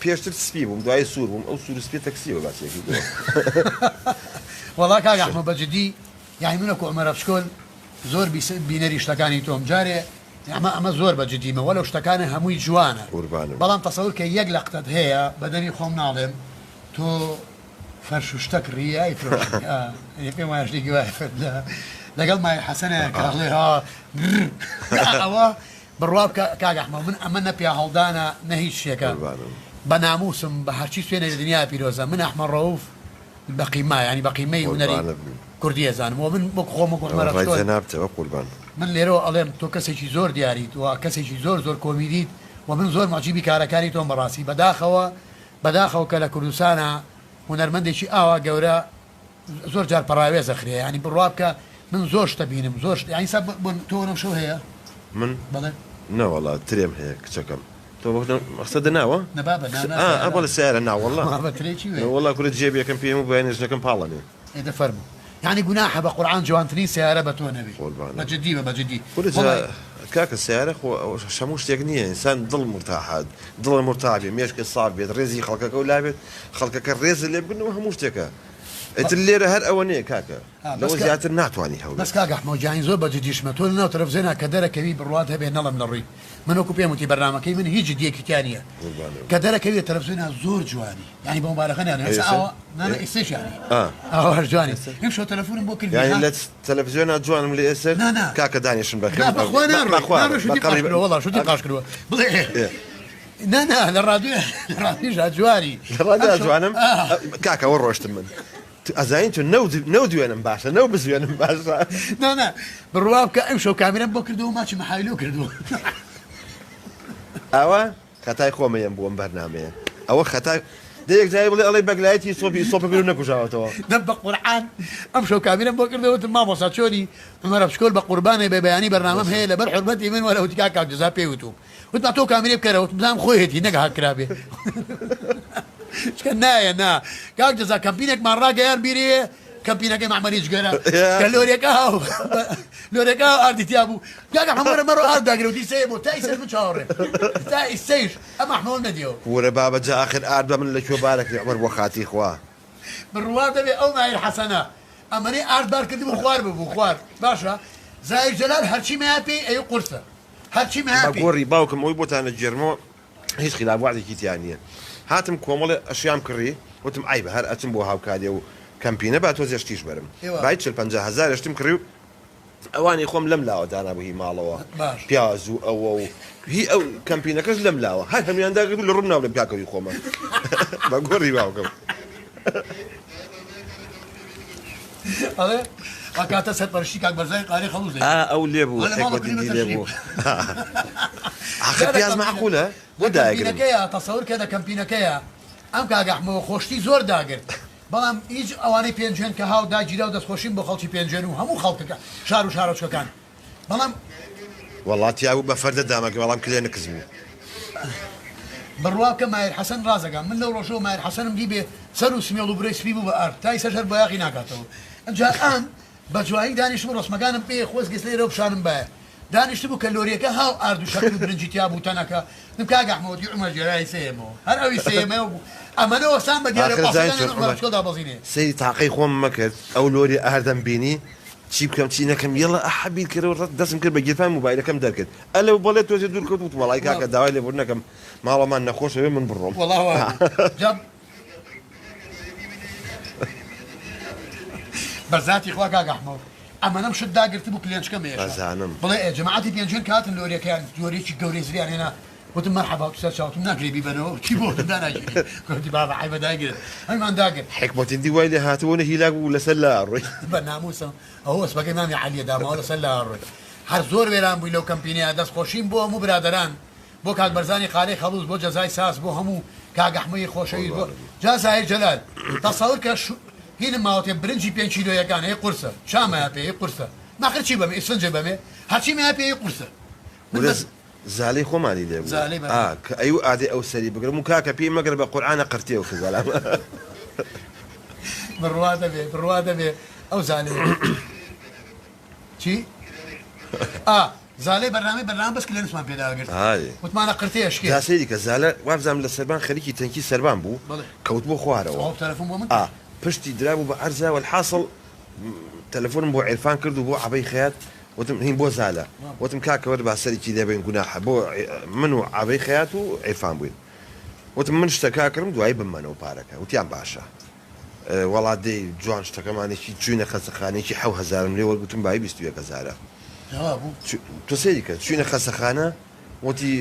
B: پێشتر سپی بووم دوایی سوور بووم ئەو سوور و سپیە تەکسیەوە باسیەکی بووە.
A: وەڵا کاک ئەحمەد بە جدی یانی من وەکو عومەر ئەبشکۆل زۆر بینەری شتەکانی تۆم جارێ ئەمە ئەمە زۆر بە جدیمە وەلەو شتەکانە هەمووی جوانە
B: قوربانم.
A: بەڵام تەسەور کە یەک لەقتەت هەیە بە دەمی خۆم ناڵێم تۆ فەرش و شتە کڕی ئای فرۆشی ئا یە پێم وایە شتێکی وایە لە لەگەڵ مایر حەسەنە کە ئەڵێ ها گڕ ئەوە بڕوا بکە کاک ئەحمەد من ئەمە نە پیاهەڵدانە نە هیچ شتێکە
B: قوربانم.
A: بە ناموسم بە هەرچی سوێنێ لە دنیا پیرۆزە من ئەحمەد ڕەوف بە قیمە یانی بە قیمەی هونەری
B: قوربانت بم.
A: کوردی ئەزانم وە من وەک خۆم وەک
B: ئەوە
A: عومەر
B: ڕای
A: ئەفشۆر
B: جەنابتە بەقوربان.
A: من لێرەوە ئەڵێم تۆ کەسێکی زۆر دیاریت و کەسێکی زۆر زۆر کۆمیدیت و من زۆر موعجیبی کارەکانی تۆم بەڕاستی بەداخەوە بەداخەوە کە لە کوردستانا هونەرمەندێکی ئاوا گەورە زۆر جار پەڕاوێز ئەخرێ یانی بڕوا بکە من زۆر شتە بینم زۆر شت یانی سا بۆ تۆ ئەم شەو هەیە
B: من
A: بەڵێ
B: نەوەڵا ترێم هەیە کچەکەم تۆ مەقسەدە ناوە
A: نە بابە نا نا
B: ئا
A: سەیارە
B: بەڵێ سەیارە ناوەڵا
A: بابە ترێ چی وێ
B: نەوەڵا کورە جێبێکم پێم و بەیانی ژنەکەم پاڵەنێ.
A: ئێ دە فەرموو یانی گوناحە بە قورعان جوانترین سەیارە بە تۆ نەبێ بە
B: قوربانت
A: جدی بە بە جدی
B: کورە جا
A: وەڵای.
B: کاکە سەیارە خۆ هەموو شتێک نییە ئینسان دڵ مورتاحە دڵە مورتاح بێ مێشکت ساف بێت ڕێزی خەڵکەکەو لابێت خەڵکەکە ڕێزت لێ بگرن ئەوە هەموو شتێکە ئیتر لێرە هەر ئەوە نییە کاکە
A: بەس
B: لەوە
A: کە
B: زیاتر ناتوانی
A: بەس
B: هەولێر.
A: کاک ئەحمەو گیانی زۆر بە جدیشمە تۆ لەناو تەلەفزیۆنا کە دەرەکەوی بڕوات هەبێ نەڵێم لە ڕووی من وەکو پێم وتی بەرنامەکەی من هیچ جدیەکی تیا نییە
B: قوربانت
A: کە دەرەکەویە تەلەفزیۆنا زۆر جوانی یانی بە موبالەغە ناڵێم ئێستا
B: ئێستا
A: ئاوا نا نا
B: ئێ
A: ئێستەش یانی
B: ئا
A: ئاوا هەر جوانی
B: ئێستا
A: ئیمشەو تەلەفونم بۆ کردی
B: یانی
A: ها
B: لە تەلەفزیۆنا جوانم لێ ئێسەر
A: نا نا
B: کاکە دانیشن بەخێر
A: نا بەخوا
B: بە
A: ناڕۆی
B: بەخوا
A: ناڕۆی
B: بە
A: شوتی قاش
B: قەبری
A: کردوە وەڵا شوتی
B: ئە
A: قاش کردوە بڵێ
B: ئێ
A: نا نا لە ڕادیۆ لە ڕادیۆشا جوانی
B: لە ڕادیۆ
A: ئەمشەو
B: جوانم
A: ئا
B: کاکە ئەوە ڕۆشتم من تو ئەزانی تو نەو نەو دوێنم باشە نەو بزوێنم باشە.
A: نا نا بڕوا بکە ئەمشەو کامێرام بۆ کردەوە ماچی مەحایلۆ کردوە.
B: ئەوە خەتای خۆمە یەم بۆ ئەم بەرنامەیە ئەوە خەتای دە یەک جاری بڵێ ئەڵێی بەگلایەتی سۆپی سۆپە بیرم نەکوژاوەتەوە.
A: دە بە قورعان ئەمشەو کامیرەم بۆ کردەوە وتم مامۆستا چۆنی عومەرە بچکۆل بە قوربانێ بێ بەیانی بەرنامەم هەیە لەبەر حورمەتی من وەرە وتی کاک کاک جەزا پێی وتوم وتم تۆ کامیرەی بکەرە وتم بزانم خۆیەتی نەک هاک کرابێ چکە نایە نا کاک جەزا کەمپینێکمان ڕاگەیان بیرێ کەمپینەکەی مەعمەلی جگەرە کە لۆرێکە هاو لۆرێکە هاو ئاردی تیا بوو کاک ئەحمەد وەرە مەڕۆ ئارد داگرە وتی سەیە بۆ تا ئیسەش من چاوەڕێم تا ئیسەیش ئەم ئەحمەوەم نەدیەوە.
B: کورە بابە جا ئاخر ئارد بە من لە کوێ بارەکرێ عومەر بۆ خاتری خوا.
A: بڕوا دەبێ ئەو ماهیر حەسەنە ئەمەنەی ئارد بار کردبوو خوار ببوو خوار باشە زاهیر جەلال هەرچی مایە پێی ئەی قورسە هەرچی مایە
B: بە
A: پێی.
B: گۆڕی باوکم ئەوەی بۆتان ئەگێرمەوە هیچ خیلاف وەعدێکی تیا نییە هاتم کۆمەڵێ ئەشیام کڕی وتم عەیبە هەر ئەچم بۆ هاوکاریە و کەمپینە با تۆزێ شتیش بەرم
A: ئێوە.
B: بای چل پەنجا هەزارێ شتم کڕی و ئەوانی خۆم لەم لاوە دانابوو هی ماڵەوە
A: باش.
B: پیاز و ئەوە و هی ئەو کەمپینەکەش لەم لاوە هەر هەموویان داگرت و لە ڕووم ناوڵێم کاکە هی خۆمە بە گۆڕی باوکم.
A: ئەڵێ ئەکاتە سەرپەرشتی کاک بەرزانی قاری خەڵوز دەکرد.
B: ئا ئەو لێ بوو
A: ئەڵێ ماڵە
B: حیکمەتی
A: کردی بە
B: دی لێ
A: تەشریف.
B: بوو. ئاخر
A: جا لە
B: پیاز
A: کەمپینە
B: مەعقولە بۆ
A: لە
B: دایەگرم.
A: کەمپینەکەیا تەسەور کە لە کەمپینەکەیا ئەم کاک ئەحمەوە خۆشتی زۆر داگرت بەڵام هیچ ئەوانەی پێنجوێن کە هاو داگیرا و دەستخۆشیم بۆ خەڵکی پێنجوێن و هەموو خەڵکەکە شار و شارۆچکەکان بەڵام.
B: وەڵا تیابوو بە فەردە دامەکە بەڵام کلێ نکس بوو.
A: بڕوا بکە ماهیر حەسەن ڕازەکا من لەو ڕۆژەوە ماهیر حەسەنم دی بێ سەر و سمێڵ و برۆی سپی بوو بە ئارد تا ئیسەش هەر بۆیاغی ناکاتەوە ئەمجا ئەم بە جوانی دانیشتبوو ڕەسمەکانم پێ خۆزگە لێرەوە پیشانم بایە دانیشتبوو کە لۆریەکە هاو ئارد و شەکر و برنجی تیا بوو تەنەکە وتم کاک ئەحمە وتی عومەر جێرای سێیەمەوە هەر ئەوی سێیەمەوە بوو ئەمەنە وەستان بە دیارە
B: ئاخر زانی
A: پاسەکانیان
B: چۆن
A: عومەر
B: عومەر
A: بچکۆل دابەزینێ.
B: سەیری تاقەی خۆم مەکرد ئەو لۆری ئاردەم بینی چی بکەم چی نەکەم یەڵا ئەحە بیرکەرەوە ڕەت دەستم کرد بە گیرفان موبایلەکەم دەرکرد ئەلەو بەڵێ تۆزێ دوور کەوت وتم وەڵای کاکە داوای لێبوردن ئەکەم ماڵەمان نەخۆشە بێ من بڕۆم.
A: وەڵا وابوو جا بە زاتی خوا کاک ئەحمەد ئەمەنەم شت داگرتبوو کلێنچکەم ئێشا
B: ئەزانم.
A: بڵێ ئێ جەماعەتی پێنجوێن کە هاتن لۆریەکەیان لۆریەکی گەورەی زریان هێنا وتم مەرحەبا وتی سەر چاو وتم ناکرێ بیبەنەوە وتی بۆ وتم داناگیرێ گوتی بابە عەیبە دایگرن هەمیمان داگرت.
B: حیکمەتی دی وای لێ هاتبوو نە هیلاک بوو لەسەر لا ئەڕۆی.
A: بە ناموسم ئەوە ئەسپەکەی مامی عەلیە داماوە لەسەر لا ئەڕۆی هەر زۆر وێران بووین لەو کەمپینەیا دەست خۆشیم بۆ هەموو برادەران بۆ کاک بەرزانی قالەی خەڵوز بۆ جەزای ساز بۆ هەموو کاک ئەحمەی خۆشەویست بۆ جا زاهیر جەلال تەسەور کە هینم ماوەتێ برنجی پێنج کیلۆیەکان هەی قورسە چامەیە پێ هەی قورسە ناخر چی بەمێ ئیسفنجێ بەمێ هەرچی مایە پێ هەی قورسە من
B: ورە
A: بەس.
B: زالەی خۆمانی لێ بوو
A: زالەی بەرنامە.
B: ئا کە ئەیوو ئادەی ئەو سەری بگرم و کاکە پێی مەگرە بە قورعانە قرتێ و خزالام.
A: بڕوا دەبێ بڕوا دەبێ ئەو زالەیە چی ئا زالەی بەرنامەی بەرنامە بەس کلێنسمان پێ داگرت
B: ئای.
A: وتمانە قرتێ ئەشکێ.
B: جا سەیری کە زالە وابزانم لە سەربان خەریکی تەنکی سەربان بوو
A: بەڵێ.
B: کەوتبووە خوارەوە
A: تەواو تەلەفۆن بۆ من
B: ئا
A: کرد.
B: پشتی درابوو بە عەرزا وەلحاسڵ تەلەفۆنم بۆ عیرفان کرد و بۆ عەبەی خەیات وتم هین بۆ زالە وتم کاکە وەرە با سەرێکی لێ بەین گوناحە بۆ من و عەبەی خەیات و عیرفان بووین وتم من شتەکە ئەکڕم دوایی بمەنەوە پارەکە وتیان باشە وەڵا دەی جوان شتەکەمانێکی چوینە خەسەخانەیەکی حەو هەزارم لێ وەرگوتم بایی 21 هەزارە تۆ سەیری کە چوینە خەسەخانە وتی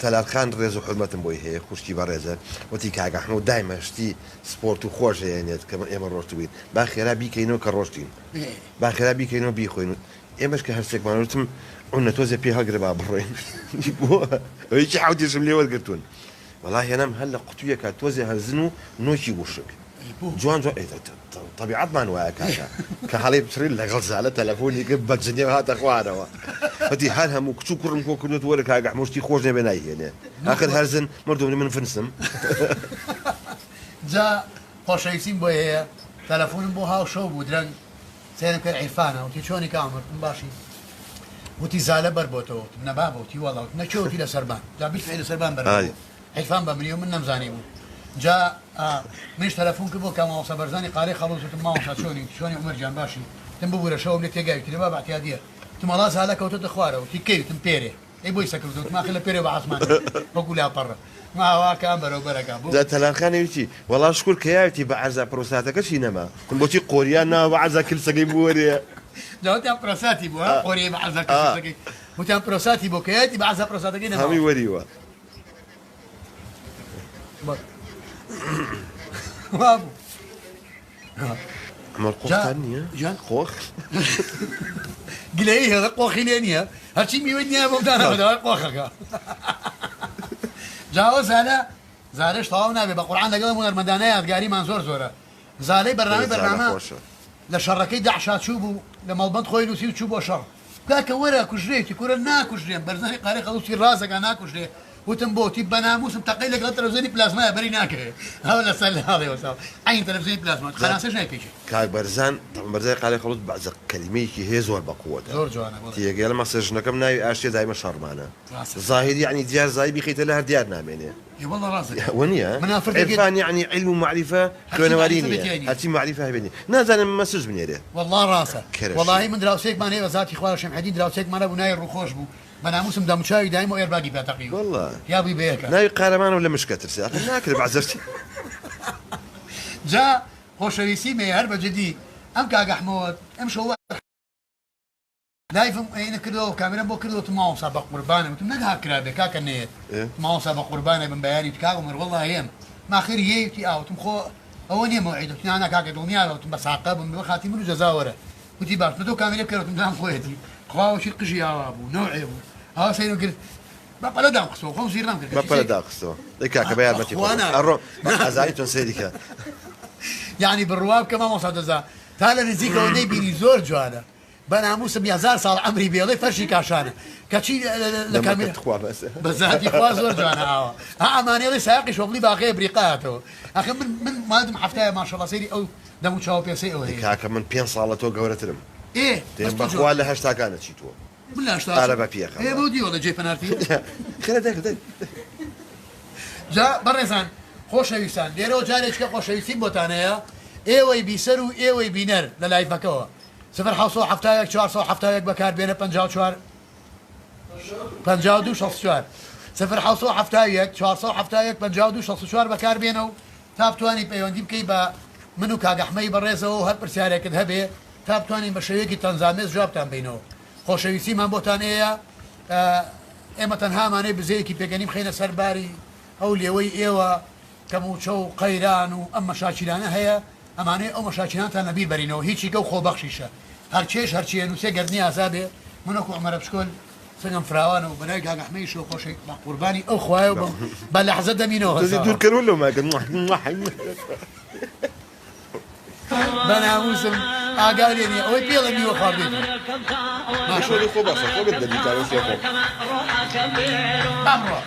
B: تەلار خان ڕێز و حورمەتم بۆی هەیە خوشکی بەڕێزە وتی کاک ئەحمەو دایمە شتی سپۆرت و خۆش ئەیەنێت کە ئێمە ڕۆشتبووین با خێرا بیکەینەوە کە ڕۆشتین با خێرا بیکەینەوە بیخۆین ئێمەش کە هەرچێکمان وتم عونە تۆزێ پێ هەڵگرە با بڕۆین بۆ ئەوەیەکی حەوتیشم لێ وەرگرتوون وەڵا هێنام هەر لە قوتویەکە تۆزێ هەرزن و نۆکی وشک جوان جوان تەبیعەتمان وایە کاکە کە هەڵی بچڕین لەگەڵ زالە تەلەفۆنی کرد بە جنێو هاتە خوارەوە وتی هەر هەموو کچ و کوڕم کۆ کردووە وەرە کاک ئەحمەد شتی خۆش نەبێ نایهێنێ ئاخر هەرزن مردوم من فنسم.
A: جا خۆشەویستیم بۆی هەیە تەلەفۆنم بۆ هاو شەو بوو درەنگ سەیرم کرد عیرفانە وتی چۆنی کاک عومەر وتم باشی وتی زالە بەر بۆتەوە وتم نە بابە وتی وەڵا وتم نە کێ وتی لە سەربان جا بیلفعیل لە سەربان بەر بوو عیرفان بە منی و من نەمزانی بوو جا منیش تەلەفۆن کرد بۆ کاک مامۆستا بەرزانی قارەی خەڵوز وتم مامۆستا چۆنی وتی چۆنی عومەر گیان باشی وتم ببورە شەوم لێ تێگای وتی لە بابە اعتیادیە وتم وەڵا زالە کەوتۆتە خوارەوە وتی کەی وتم پێرێ ئەی بۆی سەکردووە وتم ئاخر لە پێرێ بە عاسمان وەکو لاپەڕە ماواکان بەرەو بەرەکە بۆ
B: جا تەلار خانی وتی وەڵا شکور کە یاویتی بە عەرزا پرۆستاتەکەشی نەما وتم بۆچی قۆریان ناوە بە عەرزا کلسەکەی بوەرێ.
A: جا وتیان پرۆساتی بوو ها قۆریەی بە عەرزا کلسەکەی وتیان پرۆساتی بوو کە یاویتی بە عەرزا پرۆساتەکەی نەماوە.
B: هەمووی وەریوە.
A: وابوو.
B: ئەمە قۆختان نییە؟
A: جا
B: قۆخ؟
A: گلەیی هەیە قۆخی لێ نییە هەرچی میوەی نییە بۆم داناوە داوای قۆخەکە. جا ئەوە زالە زالەش تەواو نابێ بە قورعان لەگەڵ ئەم هونەرمەندانە یادگاریمان زۆر زۆرە زالەی بەرنامەی بەرنامە لە شەڕەکەی داعشا چوو بوو لە مەڵبەند خۆی نووسی و چوو بۆ شەڕ کاکە وەرە کوژرێتی کورە ناکوژرێم بەرزانی قارەی خەڵوسی ڕازەکا ناکوژرێ وتم بۆ وتی بەناموسم تەقەی لەگەڵ تەلەفزیۆنی پلازمایە بەری ناکەوێ ئەوە لەسەر لاڵێ وەساوە عەین تەلەفزیۆنی پلازما قەناسەش نایپێکێ.
B: کاک بەرزان تەبعەن بەرزانی قارەی خەڵوز بەعزە کەلیمەیەکی هەیە زۆر بەقوەتە
A: زۆر جوانە بەڵێ.
B: تێگەی ئەڵێ مەسە ژنەکەم ناوی ئاشتیە دایمە شەڕمانە
A: ڕاستە.
B: زاهیری یەعنی دیار زاهیر بیخەیتە لا هەر دیار نامێنێ.
A: ئێ وەڵا ڕاست دەکەی.
B: وەنیە؟
A: من ئافرەتێک
B: عیرفان یەعنی عیلم و مەعریفە
A: هەرچی
B: خوێنەواری
A: مەعریفە بێ
B: نیە
A: تیای نیە.
B: هەرچی مەعریفە هەبێ نیە نازانم مەسج بنێرێ.
A: وەڵا ڕاستە.
B: کەرەشی.
A: وەڵاهی من دراوسێکمان هەیە بە زاتی خوا شەمحەدین دراوسێکمان هەبوو ناوی ڕووخۆش بوو بە ناموسم دەموچاوی دایم و ئێرباگی پیا تەقیوە
B: وەڵا.
A: یا بووی بە یەکە.
B: ناوی قارەمانە و لە مشکە ترسێ ئاخر ناکرێ بەعزە شتی.
A: جا خۆشەویستیم هەیە هەر بە جدی ئەم کاک ئەحمەوە ئەمشەو وا لایڤم ئەینە کردەوە کامێرام بۆ کردەوە وتم مامۆستا بەقوربانە وتم نەک هاک کرابێ کاکە نەیەت وتم مامۆستا بەقوربانە بم بەیانی وتی کاک عومەر وەڵا یەم ماخر یەی وتی ئا وتم خۆ ئەوە نیە مەوعید وتی نا نا کاکە دڵنیابە وتم بە ساقە بم بە خاتی من و جەزا وەرە وتی باش وتم تۆ کامێرە بکەرە وتم دام خۆیەتی خوا وەکیل قژی ئاوا بوو نەوعێ بوو ئاوا سەیرم کرد بە پەلە دام خستەوە خۆم زیرنام کرد
B: بە پەلە داخستەوە دەی کاکە بە یارمەتی
A: خوا
B: خۆم
A: نا
B: ئەڕۆم ئەزانی چۆن سەیری کە
A: یەعنی بڕوا بکە مامۆستا جەزا تا لە نزیکەوە نەیبینی زۆر جوانە بەناموسم یەزار ساڵ عەمری بێ ئەڵێ فەرشی کاشانە کەچی لە کامێرا
B: تخوا بەس
A: بە زاتی خوا زۆر جوانە ئاوا ها ئەمانەی ئەڵێ سایەقی شۆفڵی باخەیە بریقە هاتەوە ئەخە من من مادم حەفتایە ماشەڵا سەیری ئەو دەم و چاو پێسەی ئەو هەیە
B: کاکە من پێنج ساڵ لە تۆ گەورەترم
A: ئێ
B: دێم
A: بەس تۆ
B: بەخوا
A: جوان
B: لە هەشتاکانە چی تۆ
A: من لە هەشتا
B: ئارە بە پیەخە
A: ئێ بەو دیوە لە جێی پەنارتی
B: خێرا دایکە دایک
A: جا بەڕێزان خۆشەویستان لێرەوە جارێکە خۆشەویستیم بۆتان هەیە ئێوەی بیسەر و ئێوەی بینەر لە لایڤەکەوە سفر 771 471 بەکار بێنە 54 52 64 سفر 771 471 52 64 بەکار بێنە و تا بتوانی پەیوەندی بکەی بە من و کاک ئەحمەی بەڕێزەوە و هەر پرسیارێکت هەبێ تا بتوانین بە شێوەیەکی تەنزامێز جوابتان بینەوە. خۆشەویستیمان بۆتان ئێیە ئێمە تەنها ئەمانەی بزەیەکی پێکەنین بخەینە سەر باری ئەو لێوەی ئێوە کە مووچە و قەیران و ئەم مەشاکیلانە هەیە ئەمانەی ئەو مەشاکیلانتان لەبیر بەرینەوە هیچیکە و خۆبەخشیشە هەرچێش هەرچی ئەنووسێ گەردنی ئازا بێ من وەکو عومەرە بچکۆل سنگم فراوانە و بەناوی کاک ئەحمەیشەوە خۆشەوی بە قوربانی ئەو خوایە و بم بە لەحزە دەمینەوە
B: تۆزێ
A: هەزارە.
B: دوورکەرەوە لەو ماکە.
A: بە ناموسم ئاگای لێ نیە ئەوەی پێڵێ میوە خواردوێتی.
B: باشە خۆ باشە خۆ بێت دەبی تا وەسێ خۆ.
A: با بڕوا.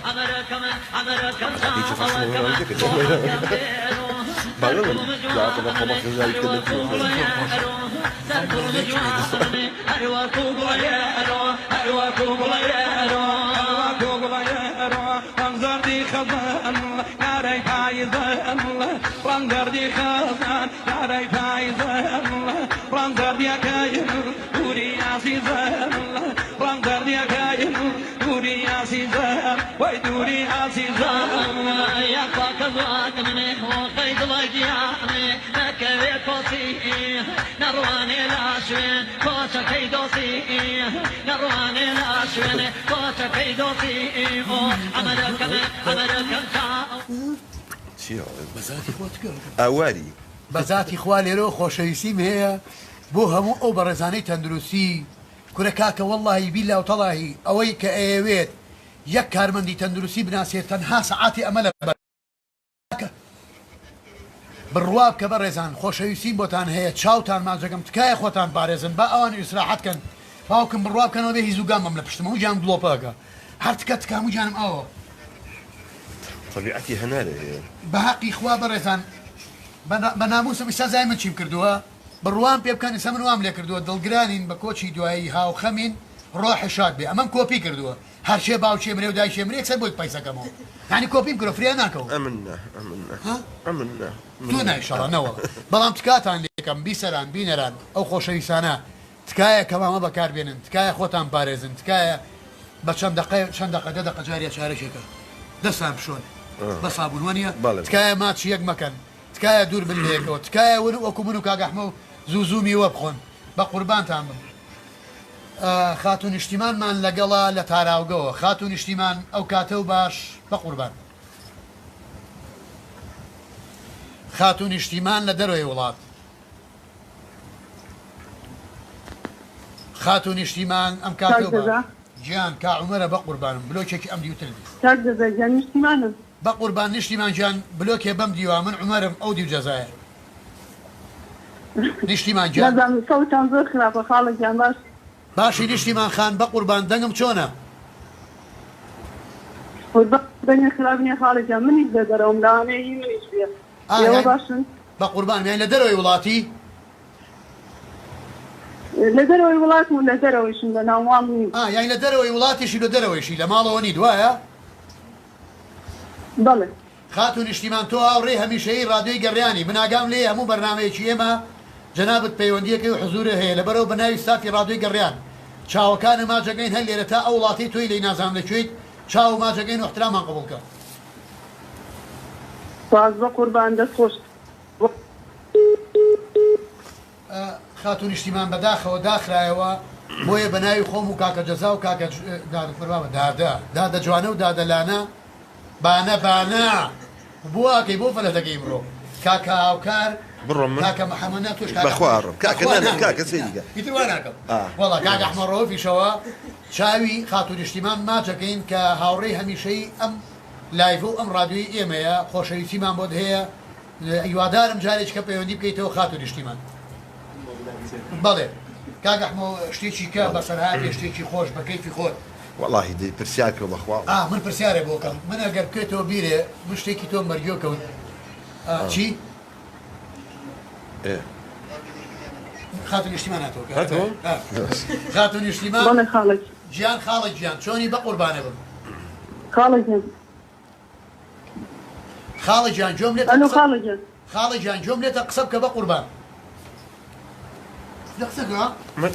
B: ئاواری.
A: بە زاتی خوا لێرەوە خۆشەویستیم هەیە بۆ هەموو ئەو بەڕێزانەی تەندروستی کورە کاکە وەڵاهی بیلا و تەڵاهی ئەوەی کە ئەیەوێت یەک کارمەندی تەندروستی بناسێت تەنها سەعاتی ئەمە لە کاکە بڕوا بکە بەڕێزان خۆشەویستیم بۆتان هەیە چاوتان ماچەکەم تکایە خۆتان پارێزن با ئەوان ئیسراحەت کەن باوکم بڕوا بکەنەوە بێ هیز و گام بم لە پشتم هەموو گیانم دڵۆپەکە هەر تکە تکە هەموو گیانم ئاوە.
B: تەبیعەتی هەنارێ هەیە.
A: بەهەقی خوا بەڕێزان بە ناموسم ئیستا زای من چیم کردووە بڕوام پێ بکەن ئیستا من وام لێ کردووە دڵگرانین بە کۆچی دوایی هاوخەمین ڕۆحی شاد بێ ئەمەم کۆپی کردووە هەرچێ باوکێ مرێ و دایکێ مرێ یەکسەر بۆی پەیسەکەمەوە یانی کۆپیم کردوە فریا ناکەوم.
B: ئەمن نا ئەمن نا ئەمن نا
A: تۆ نا ئیشەڵا نەوەڵا بەڵام تکاتان لێکەم بیسەران بینەران ئەو خۆشەویستانە تکایە کەمامە بەکار بێنن تکایە خۆتان پارێزن تکایە بە چەند دەقە چەند دەقە دە دەقە جاریا چارەکێکە دەستان بشۆن بە سابون وەنیە تکایە ماچی یەک مەکەن تکایە دوور بن لەیەکەوە تکایە ون وەکو من و کاک ئەحمە و زوو زوو میوە بخۆن بە قوربانتان بم خاتوو نیشتیمانمان لەگەڵە لە تاراوگەوە خاتوو نیشتیمان ئەو کاتە و باش بە قوربان خاتوو نیشتیمان لە دەرەوەی وڵات خاتوو نیشتیمان ئەم کاتە و باش گیان کا عومەرە بەقوربانم بلۆکێکی ئەم دیوتر بی.
E: کاک جەزا گیان نیشتیمانم.
A: بەقوربان نیشتیمان گیان بلۆکێ بەم دیوە من عومەرم ئەو دیو جەزایە نیشتیمان گیان.
E: نازانم سەوتان زۆر خراپە خاڵە گیان باشی.
A: باشی نیشتیمان خان بەقوربان دەنگم چۆنە؟
E: قوربان دەنگت خراپ نیە خاڵە گیان منیش لە دەرەوەم لەوانەیە هی منیش بێ ئێوە باشن؟
A: بەقوربانم یانی لە دەرەوەی وڵاتی؟
E: لە دەرەوەی وڵاتم و لە دەرەوەیشم لە ناو ماڵ نیم.
A: ئا یانی لە دەرەوەی وڵاتیشی لە دەرەوەیشی لە ماڵەوە نیت وایە؟
E: بەڵێ.
A: خاتوو نیشتیمان تۆ هاوڕێی هەمیشەیی ڕادیۆی گەڕیانی من ئاگام لێیە هەموو بەرنامەیەکی ئێمە جەنابت پەیوەندیەکەی و حزورت هەیە لەبەرئەوە بە ناوی ستافی ڕادیۆی گەڕیان چاوەکانت ماچەکەین هەر لێرە تا ئەو وڵاتەی تۆی لێی نازانم لە کوێیت چاو ماچەکەین و ئیحتراممان قبوڵ کە.
E: سپاس بەقوربان دەست خۆش.
A: خاتوو نیشتیمان بەداخەوە داخرایەوە بۆیە بەناوی خۆم و کاکە جەزا و کاکە دادە بابە دادە دادە جوانە و دادە لانە بانە بانە بۆ ئەکەی بۆ فەلەتەکەی ئمڕۆ کاکە هاوکار
B: بڕۆم من
A: کاکە محەمەد نا تۆش کاکە
B: بەخوا ئەڕۆم کاکە
A: بەخوا
B: نا نا
A: نا
B: کاکە سەیری کە
A: ئیتر وا ناکەم
B: ئا
A: وەڵا کاک ئەحمەد ڕەوفیشەوە چاوی خاتوو نیشتیمان ماچەکەین کە هاوڕێی هەمیشەیی ئەم لایڤە و ئەم ڕادیۆی ئێمەیە خۆشەویستیمان بۆت هەیە هیوادارم جارێکی کە پەیوەندی بکەیتەوە خاتوو نیشتیمان. بەڵێ کاک ئەحمۆ شتێکی کە بەسەرهاتێ شتێکی خۆش بە کەیفی خۆت.
B: وەڵاهی دەی پرسیار کەو بەخوا.
A: ئا من پرسیارێ بۆ کەم من ئەگەر بکەیتەوە بیرێ من شتێکی تۆم بەرگوێ کەوت ئا چی؟
B: ئێ.
A: خاتوو نیشتیمان هاتەوە کە
B: هاتەوە؟
A: ئا خاتوو نیشتیمان
E: بەڵێ خاڵە
A: گیان خاڵە گیان چۆنی بەقوربانێ بم.
E: خاڵە گیان.
A: خاڵە گیان گوێم لێتە
E: ئەلۆ
A: قسە
E: خاڵە گیان.
A: خاڵە گیان گوێم لێتە قسە بکە بەقوربان. دە قسە کە.
B: من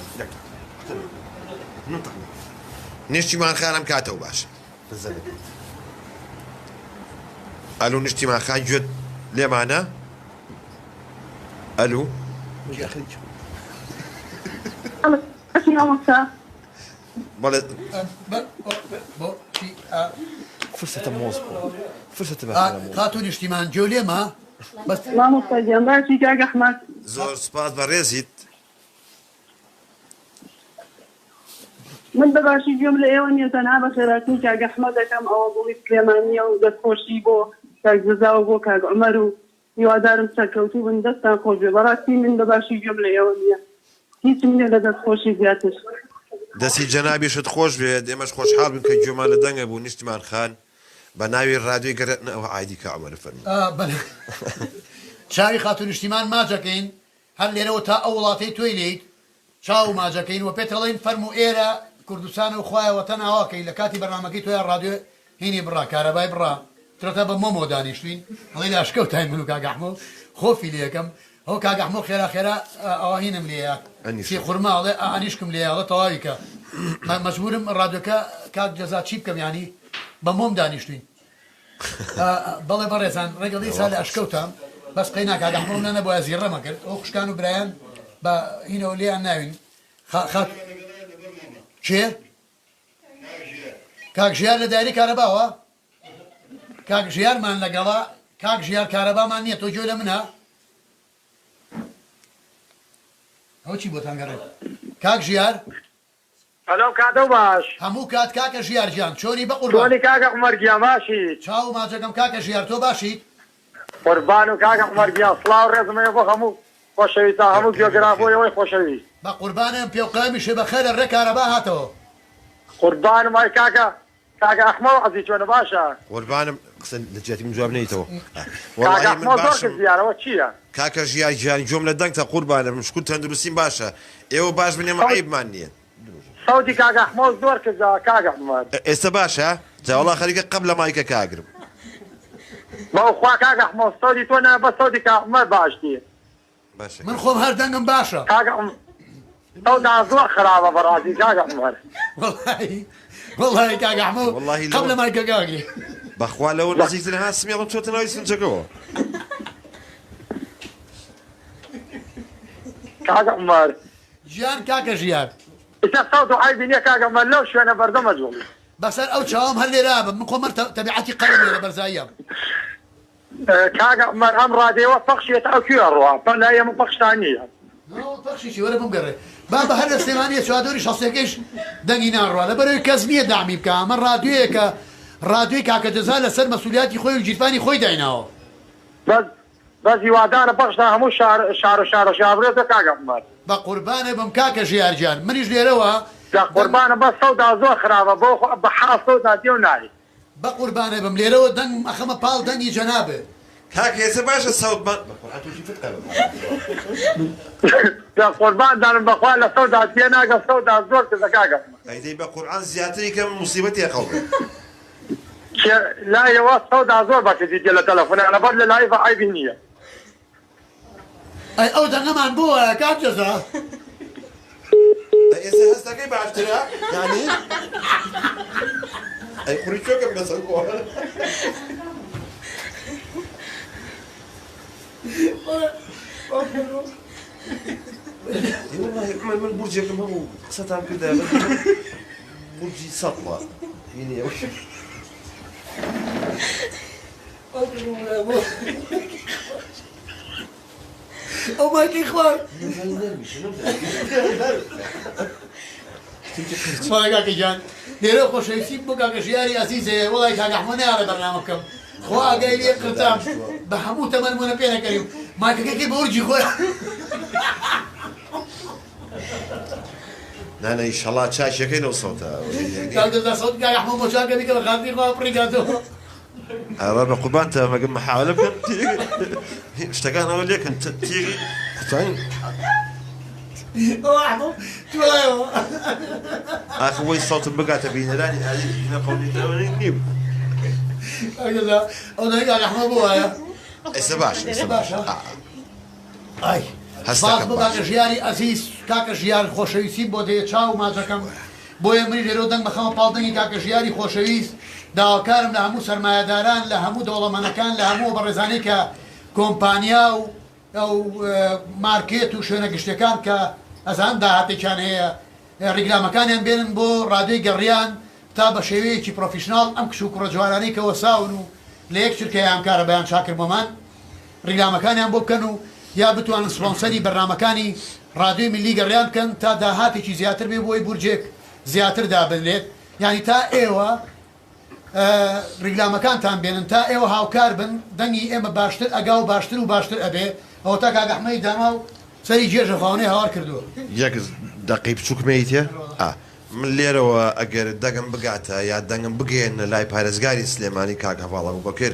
B: نیشتیمان خان ئەم کاتەو باش. ئەلو نیشتیمان خان گوێت لێمانە؟ ئەلو.
E: خاڵە باشی مامۆستا؟
B: بەڵێ.
A: بۆ چی ئا.
B: فرسەتە مۆز بخۆ فرسەتە
A: ئا
B: باشە مۆز.
A: خاتوو نیشتیمان گوێ لێمە بەس.
E: مامۆستا گیان باشی کاک ئەحمەد؟
B: زۆر سوپاس بەڕێزیت.
E: من بە باشی گوێم لە ئێوە نیە تەنها بەخێرهاتنی کاک ئەحمەد ئەکەم ئەوە گوڵی سلێمانیە و دەستخۆشی بۆ کاک جەزا و بۆ کاک عومەر و هیوادارم سەرکەوتوو بن دەستتان خۆش بێ بەڕاستی من بە باشی گوێم لە ئێوە نیە هیچم نیە لە دەست خۆشی زیاتر.
B: دەستی جەنابیشت خۆش بێت ئێمەش خۆشحاڵ بووین کە گوێمان لە دەنگە بوو نیشتمان خان بە ناوی ڕادیۆی گەرە نە ئەوە عایدی کا عومەرە فەرموو.
A: بەلێ چاوی خاتوو نیشتیمان ماچەکەین هەر لێرەوە تا ئەو وڵاتەی تۆی لێیت چاو ماچەکەین وە پێت ئەڵێین فەرموو ئێرە کوردستانە و خوایە وەتەن ئاوا کەی لە کاتی بەرنامەکەی تۆیا ڕادیۆ هینی بڕا کارەبای بڕا ترەتە بە مۆمەوە دانیشتوین ئەڵێی لە ئەشکەوتاین من و کاک ئەحمۆ خۆفی لێکەم هۆ کاک ئەحمۆ خێرا خێرا ئەوە هینم لێیە
B: ئەنیشک.
A: خورما ئەڵێ ئەنیشکم لێیە ئەڵێ تەواوی کە مەجبورم ڕادیۆکە کاک جەزا چی بکەم یانی بە مۆم دانیشتوین بەڵێ بەڕێزان ڕێگە دیسا لە ئەشکەوتام بەس قەینا کاک ئەحمۆ نە نەبوایە زیڕەمە کرد ئەو خوشکان و برایان بە هینەوە لێیان ناوین خات کێ کاک ژیار لە دایرەی کارەباوە کاک ژیارمان لەگەڵە کاک ژیار کارەبامان نییە تۆ گوێ لە منە ئەوە چی بۆتان گەڕێ کاک ژیار
F: ئەلۆ کاتەو باش.
A: هەموو کات کاکە ژیار گیان چۆنی بەقوربان.
F: چۆنی کاکە عومەر گیان باشی.
A: چاوو ماچەکەم کاکە ژیار تۆ باشیت.
F: قوربانم کاکە عومەر گیان سڵاو ڕێزم هەیە بۆ هەموو خۆشەویستان هەموو گوێگران بۆ ئێوەی خۆشەویست.
A: بەقوربانم پێوقامیشێ بەخێرە ڕێ کارەبا هاتەوە.
F: قوربانم ئای کاکە کاکە ئەحمەو عەزیز چۆنە باشە.
B: قوربانم قسە لە جیاتی من جواب نەیتەوە
F: کاکە
B: وەڵاهی من
F: ئەحمەو زۆر
B: باشم
F: کز دیارە وە چیە.
B: کاکە ژیار گیان گوێم لە دەنگتە قوربانت بم شکور تەندروستیم باشە ئێوە باش بن ئێمە
F: سەوت
B: عەیبمان نیە.
F: سەوتی کاک ئەحمەو زۆر کزە کاک ئەحمەد.
B: ئێستا باشە؟ جا وەڵا خەریکە قەپ لە مایکەکە ئەگرم.
F: بەخوا کاک ئەحمەو سەوتی تۆ نا بەس سەوتی کاک عومەر باش نیە.
B: باشە
A: من خۆم هەر دەنگم باشە.
F: کاک عومەر سەوتان زۆر خراپە بەڕاستی کاک عومەر.
A: وەڵاهی وەڵاهی کاک ئەحمەو
B: وەڵاهی
A: قەپ
B: لەوە
A: لە مایکەکە ئەگرێ.
B: بەخوا لەوە نزیکتر ها سمێڵم چۆتە ناوی سنجەکەوە.
F: کاک عومەر.
A: گیان کاکە ژیار.
F: ئیتر سەوت و عەیبی نیە کاک عومەر لەو شوێنە بەرزە مەجوڵی.
A: بەسەر ئەو چاوەم هەر لێرە ئەبم من خۆم هەر تەبیعەتی قەرم لێرە بەرزاییەم.
F: کاک عومەر ئەم ڕادێوە پەخشیە تا کوێ ئەڕوا پە لای ئێمە پەخشتان نیە.
A: ناوەڵ پەخشی چی وەرە بمگەڕێ بابە هەر لە سلێمانیە چوادۆری شەستەکەیش دەنگی ناڕوا لەبەرئەوەی کەس نیە دەعمی بکا ئەمە ڕادیۆیەکە ڕادیۆی کاکە جەزا لەسەر مەسولیاتی خۆی و گیرفانی خۆی دایناوە.
F: بەس بەس هیوادارم پەخشتان هەموو شار شارو شارۆچکە ئابرێتەوە کاک عومەر.
A: بەقوربانت بم کاکە ژیار گیان منیش لێرەوە
F: دە
A: دەنگ.
F: قوربانم بەس سەودا زۆر خراپە بۆ خوا بە حاڵ سەودا دێو نای.
A: بەقوربانت بم لێرەوە دەنگم ئەخەمە پاڵ دەنگی جەنابت.
B: کاکە ئێستا باشە سەوتمان بەقورعان توشی فتقە بم.
F: دە قوربانتانم بەخوا لە سەودا تێناگەم سەودا زۆر کزە کاک عومەر.
B: ئەی دەی بەقورعان زیاتری کەم موسیبەتێ قەومێ.
F: کێ لایەوە سەودا زۆر بە کزی دێ لە تەلەفۆنا لەبەر لە لایڤا عەیبی نیە.
A: ئەی ئەو دەنگەمان بۆ وایە کاک جەزا؟
B: ئەی ئێستا هەستەکەی باشترە یانی ئەی قوڕی چۆکم لەسەر گۆڕ. ئەی وەڵاهی عومەر من بورجێکم هەبوو قسەتان کردایە بەس بورجی سەتڵە هینی ئەو
A: ئەو مایکەی خوارد. بەڵێ کاکە گیان لێرە خۆشەویستی بۆ کاکە ژیاری ئازیز هەیە وەڵای کاک ئەحمەد نایەڵێ بەرنامە بکەم خوا ئاگای لێ قرتام بە هەموو تەمەنمەوە پێنەکەنیم مایکەکەی کرد بە ورگی خۆی.
B: نانا ئیشەڵا چاکیەکەی لەو سەوتە.
A: کاک دەزا سەوتی کاک ئەحمەد بۆ چاکە بیکە بە خاتری خوا پڕی کاتەوە.
B: ئەوە بە قوربانتە مەگە محاولە بکەن شتەکان ئەوە لێکەن تیغی قوتانی ئاخ وەی سەوتم بگاتە بینەرانی ئازیز نە قەولی دەوەنی نیم
A: ئەو دەنگی کاک ئەحمەد بۆ وایە
B: ئێستا باش ئێستا باشە
A: ئای سپاس بۆ کاکە ژیاری ئەزیز کاکە ژیار خۆشەویستیم بۆ دەیە چاو ماچەکەم بۆیە منیش لێرەوە دەنگ بخەمە پاڵ دەنگی کاکە ژیاری خۆشەویست داواکارم لە هەموو سەرمایەداران لە هەموو دەوڵەمەنەکان لە هەموو بەڕێزانەی کە کۆمپانیا و ئەو مارکێت و شوێنە گشتەکان کە ئەزان داهاتێکیان هەیە ڕیکلامەکانیان بێنن بۆ ڕادیۆی گەڕیان تا بە شێوەیەکی پرۆفیشناڵ ئەم کچ و کوڕە جوانانەی کە وەساون و لە یەک چرکەیا ئەم کارە بەیان چاکرد بۆمان ڕیکلامەکانیان بۆ بکەن و یا بتوانن سپۆنسەری بەرنامەکانی ڕادیۆی میللی گەڕیان بکەن تا داهاتێکی زیاتر بێ بۆی بورجێک زیاتر دابنرێت یانی تا ئێوە. ڕیکلامەکانتان بێنن تا ئێوە هاوکار بن دەنگی ئێمە باشتر ئەگا و باشتر و باشتر ئەبێ ئەوەتا کاک ئەحمەدی داما و سەری گێژە خواونەی هاوار کردووە.
B: یەک دەقەی بچوکم ئەیتێ؟ ئا من لێرەوە ئەگەر دەنگم بگاتە یا دەنگم بگەیەننە لای پارێزگاری سلێمانی کاک هەڤاڵ ئەبوبەکر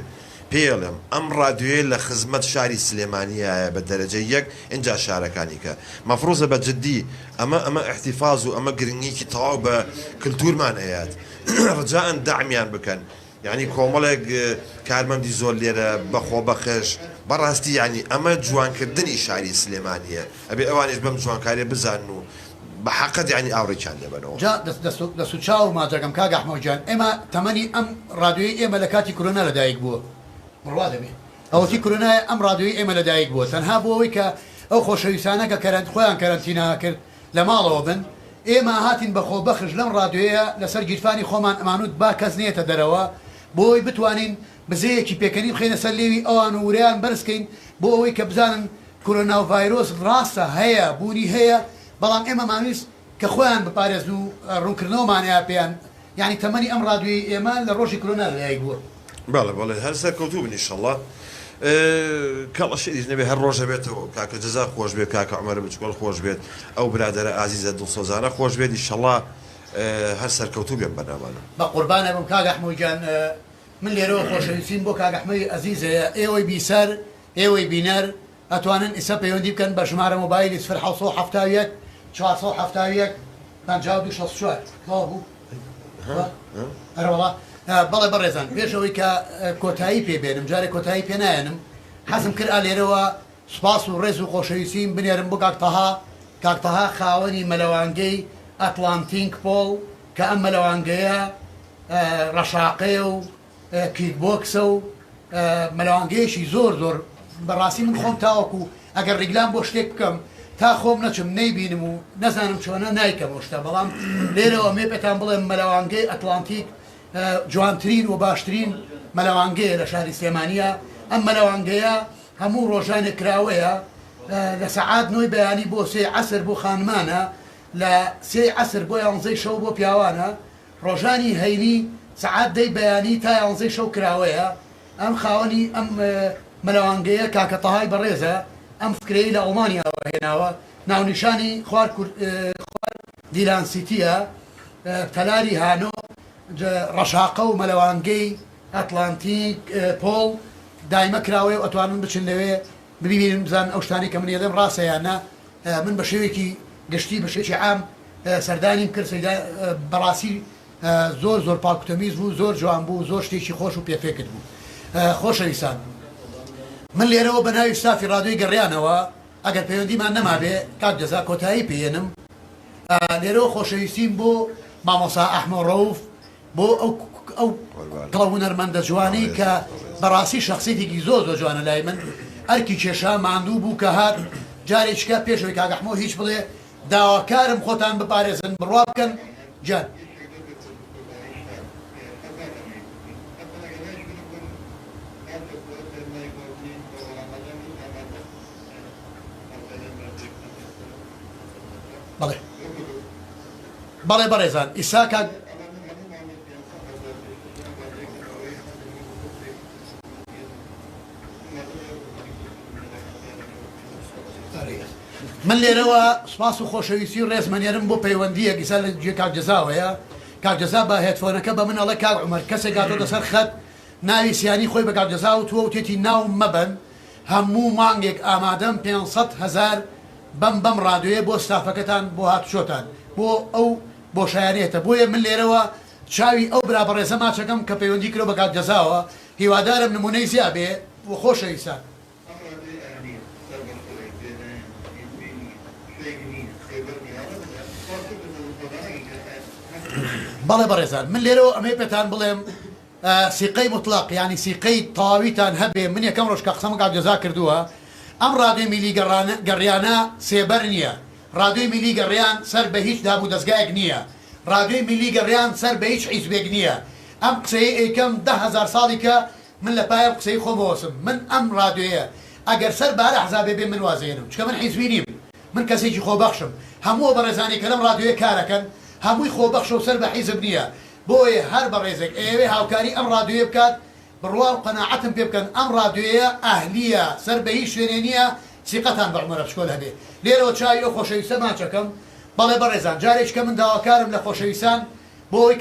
B: پێی ئەڵێم ئەم ڕادیۆیە لە خزمەت شاری سلێمانیایە بە دەرەجەی یەک ئینجا شارەکانی کە مەفروزە بە جدی ئەمە ئەمە ئیحتیفاز و ئەمە گرنگیکی تەواو بە کلتورمان ئەیات ڕجائەن دەعمیان بکەن یانی کۆمەڵێک کارمەندی زۆر لێرە بە خۆبەخش بەڕاستی یانی ئەمە جوانکردنی شاری سلێمانیە ئەبێ ئەوانیش بەم جوانکاریە بزانن و بە حەقت یانی ئاوڕێکیان لێ بەنەوە.
A: جا دەست و چاو ماچەکەم کاک ئەحمەو گیان ئێمە تەمەنی ئەم ڕادیۆیەی ئێمە لە کاتی کورۆنا لە دایک بووە بڕوا دەبێ ئەوەتی کورۆنایە ئەم ڕادیۆیەی ئێمە لە دایک بووە تەنها بۆ ئەوەی کە ئەو خۆشەویستانە کە کەرەنت خۆیان کەرەنتینە کرد لە ماڵەوە بن ئێمە هاتین بە خۆبەخش لەم ڕادیۆیە لەسەر گیرفانی خۆمان ئەمانوت با کەس نەیەتە دەرەوە بۆ ئەوەی بتوانین بزەیەکی پێکەنین بخەینە سەر لێوی ئەوان و ورەیان بەرز کەین بۆ ئەوەی کە بزانن کۆرۆنا ڤایرۆس ڕاستە هەیە بوونی هەیە بەڵام ئێمە مانویست کە خۆیان بپارێزن و ڕوونکردنەوەمان هەیە پێیان یانی تەمەنی ئەم ڕادیۆیەی ئێمە لە ڕۆژی کرۆنا لەدایک بووە.
B: بەڵێ بەڵێ هەر سەرکەوتوو بن ئیشەڵا کەڵەشێریش نەبێ هەر ڕۆژ ئەبێتەوە کاکە جەزا خۆش بێت کاکە عومەرە بچکۆل خۆش بێت ئەو برادەرە ئازیزە دڵسۆزانە خۆش بێت ئیشەڵا هەر سەرکەوتوو بێن بەرنامانە.
A: بەقوربانە بم کاک ئەحمەو گیان من لێرەوە خۆشەویستیم بۆ کاک ئەحمەوی ئەزیز هەیە ئێوەی بیسەر ئێوەی بینەر ئەتوانن ئیسە پەیوەندی بکەن بە ژمارە مۆبایلی سفر 771 471 52 64 تەواو بوو؟ ئەرەوەڵا بەڵێ بەڕێزان پێش ئەوەی کە کۆتایی پێ بێنم جارێ کۆتایی پێ نایەنم حەزم کرد ئا لێرەوە سوپاس و ڕێز و خۆشەویستیم بنێرم بۆ کاک تەها کاک تەها خاوەنی مەلەوانگەی ئەتلانتینک پۆڵ کە ئەم مەلەوانگەیە ڕەشاقەیە و کیک بۆکسە و مەلەوانگەیەکی زۆر زۆر بەڕاستی من خۆم تاوەکو ئەگەر ڕیگلام بۆ شتێک بکەم تا خۆم نەچم نەیبینم و نەزانم چۆنە نایکەم ئەو شتە بەڵام لێرەوە ئەمێ پێتان بڵێم مەلەوانگەی ئەتلانتیک جوانترین و باشترین مەلەوانگەیە لە شاری سلێمانیە ئەم مەلەوانگەیە هەموو ڕۆژانێک کراوەیە لە سەعات نۆی بەیانی بۆ سێ عەسر بۆ خانمانە لە سێی عەسر بۆ یانزەی شەو بۆ پیاوانە ڕۆژانی هەینی سەعات دەی بەیانی تا یانزەی شەو کراوەیە، ئەم خاوەنی ئەم مەلەوانگەیە کاکە تەهای بەڕێزە ئەم فکرەی لە ئەڵمانیاوە هێناوە، ناونیشانی خوار خوار دیلان سیتیە، تەلاری هانۆ، ڕەشاقە و مەلەوانگەی ئەتلانتیک پۆڵ دایمە کراوەیە و ئەتوانن بچن لەوێ ببینن بزانن ئەو شتانەی کە من ئەڵێم ڕاستە یان نا، من بە شێوەیەکی گشتی بە شێوەیەکی عام سەردانیم کرد سەیدا بەڕاستی زۆر زۆر پاک و تەمیز بوو زۆر جوان بوو زۆر شتێکی خۆش و پێفێکت بوو خۆشەویستان من لێرەوە بە ناوی ستافی ڕادیۆی گەڕیانەوە ئەگەر پەیوەندیمان نەمابێ کاک جەزا کۆتایی پێێنم لێرەوە خۆشەویستیم بۆ مامۆسا ئەحمە ڕەوف بۆ ئەو ئەو کەڵە هونەرمەندە جوانەی کە بەڕاستی شەخسیتێکی زۆر زۆر جوانە لای من ئەرکی کێشا ماندوو بوو کە هات جارێکیکە پێش ئەوەی کاک ئەحمۆ هیچ بڵێ داواکارم خۆتان بپارێزن بڕوا بکەن گیان. بەڵێ بەڵێ بەڕێزان ئیسا کاک من لێرەوە سپاس و خۆشەویستی و ڕێزمە نێرم بۆ پەیوەندییەک ئیسا لە جێ کاک جەزاوەیە کاک جەزا بە هێدفۆنەکە بە من ئەڵێ کاک عومەر کەسێک هاتۆتە سەر خەت ناوی سیانی خۆی بە کاک جەزا وتووە وتێتی ناوم مەبەن هەموو مانگێک ئامادەم 500 هەزار بەم بەم ڕادیۆیە بۆ ستافەکەتان بۆ هاتوچۆتان بۆ ئەو بۆشایانەیەتە بۆیە من لێرەوە چاوی ئەو برا بەڕێزە ماچەکەم کە پەیوەندی کرۆ بە کاک جەزاوە هیوادارم نمونەی زیا بێ و خۆشەویستان. بەڵێ بەڕێزان من لێرەوە ئەمەی پێتان بڵێم سیقەی موتڵەق یانی سیقەی تەواویتان هەبێ من یەکەم ڕۆژ کە قسەم کاک جەزا کردووە ئەم ڕادیۆی میلی گەڕیانە سێبەر نییە ڕادیۆی میلی گەڕیان سەر بە هیچ دام و دەزگایەک نییە ڕادیۆی میلی گەڕیان سەر بە هیچ حیزبێک نییە ئەم قسەیەی ئەیکەم 10,000 ساڵی کە من لە پای ئەم قسەی خۆمەوە وەسم من ئەم ڕادیۆیە ئەگەر سەر بە هەر ئەحزابێ بێ من وازێنم چونکە من حیزبی نیم من کەسێکی خۆبەخشم هەموو ئەو بەڕێزانەی کە لەم ڕادیۆیە کارەکەن هەمووی خۆبەخشە و سەر بە حیزب نییە. بۆیە هەر بەڕێزێک ئەیەوێ هاوکاری ئەم ڕادیۆیە بکات بڕوا و قەناعەتم پێ بکەن ئەم ڕادیۆیە ئەهلیە سەر بە هیچ شوێنێ نیە سیقەتان بە عومەرە بچکۆل هەبێ لێرەوە چاوی ئەو خۆشەویستە ماچ ئەکەم بەڵێ بەڕێزان جارێکیکە من داواکارم لە خۆشەویستان بۆ ئەوەی کە.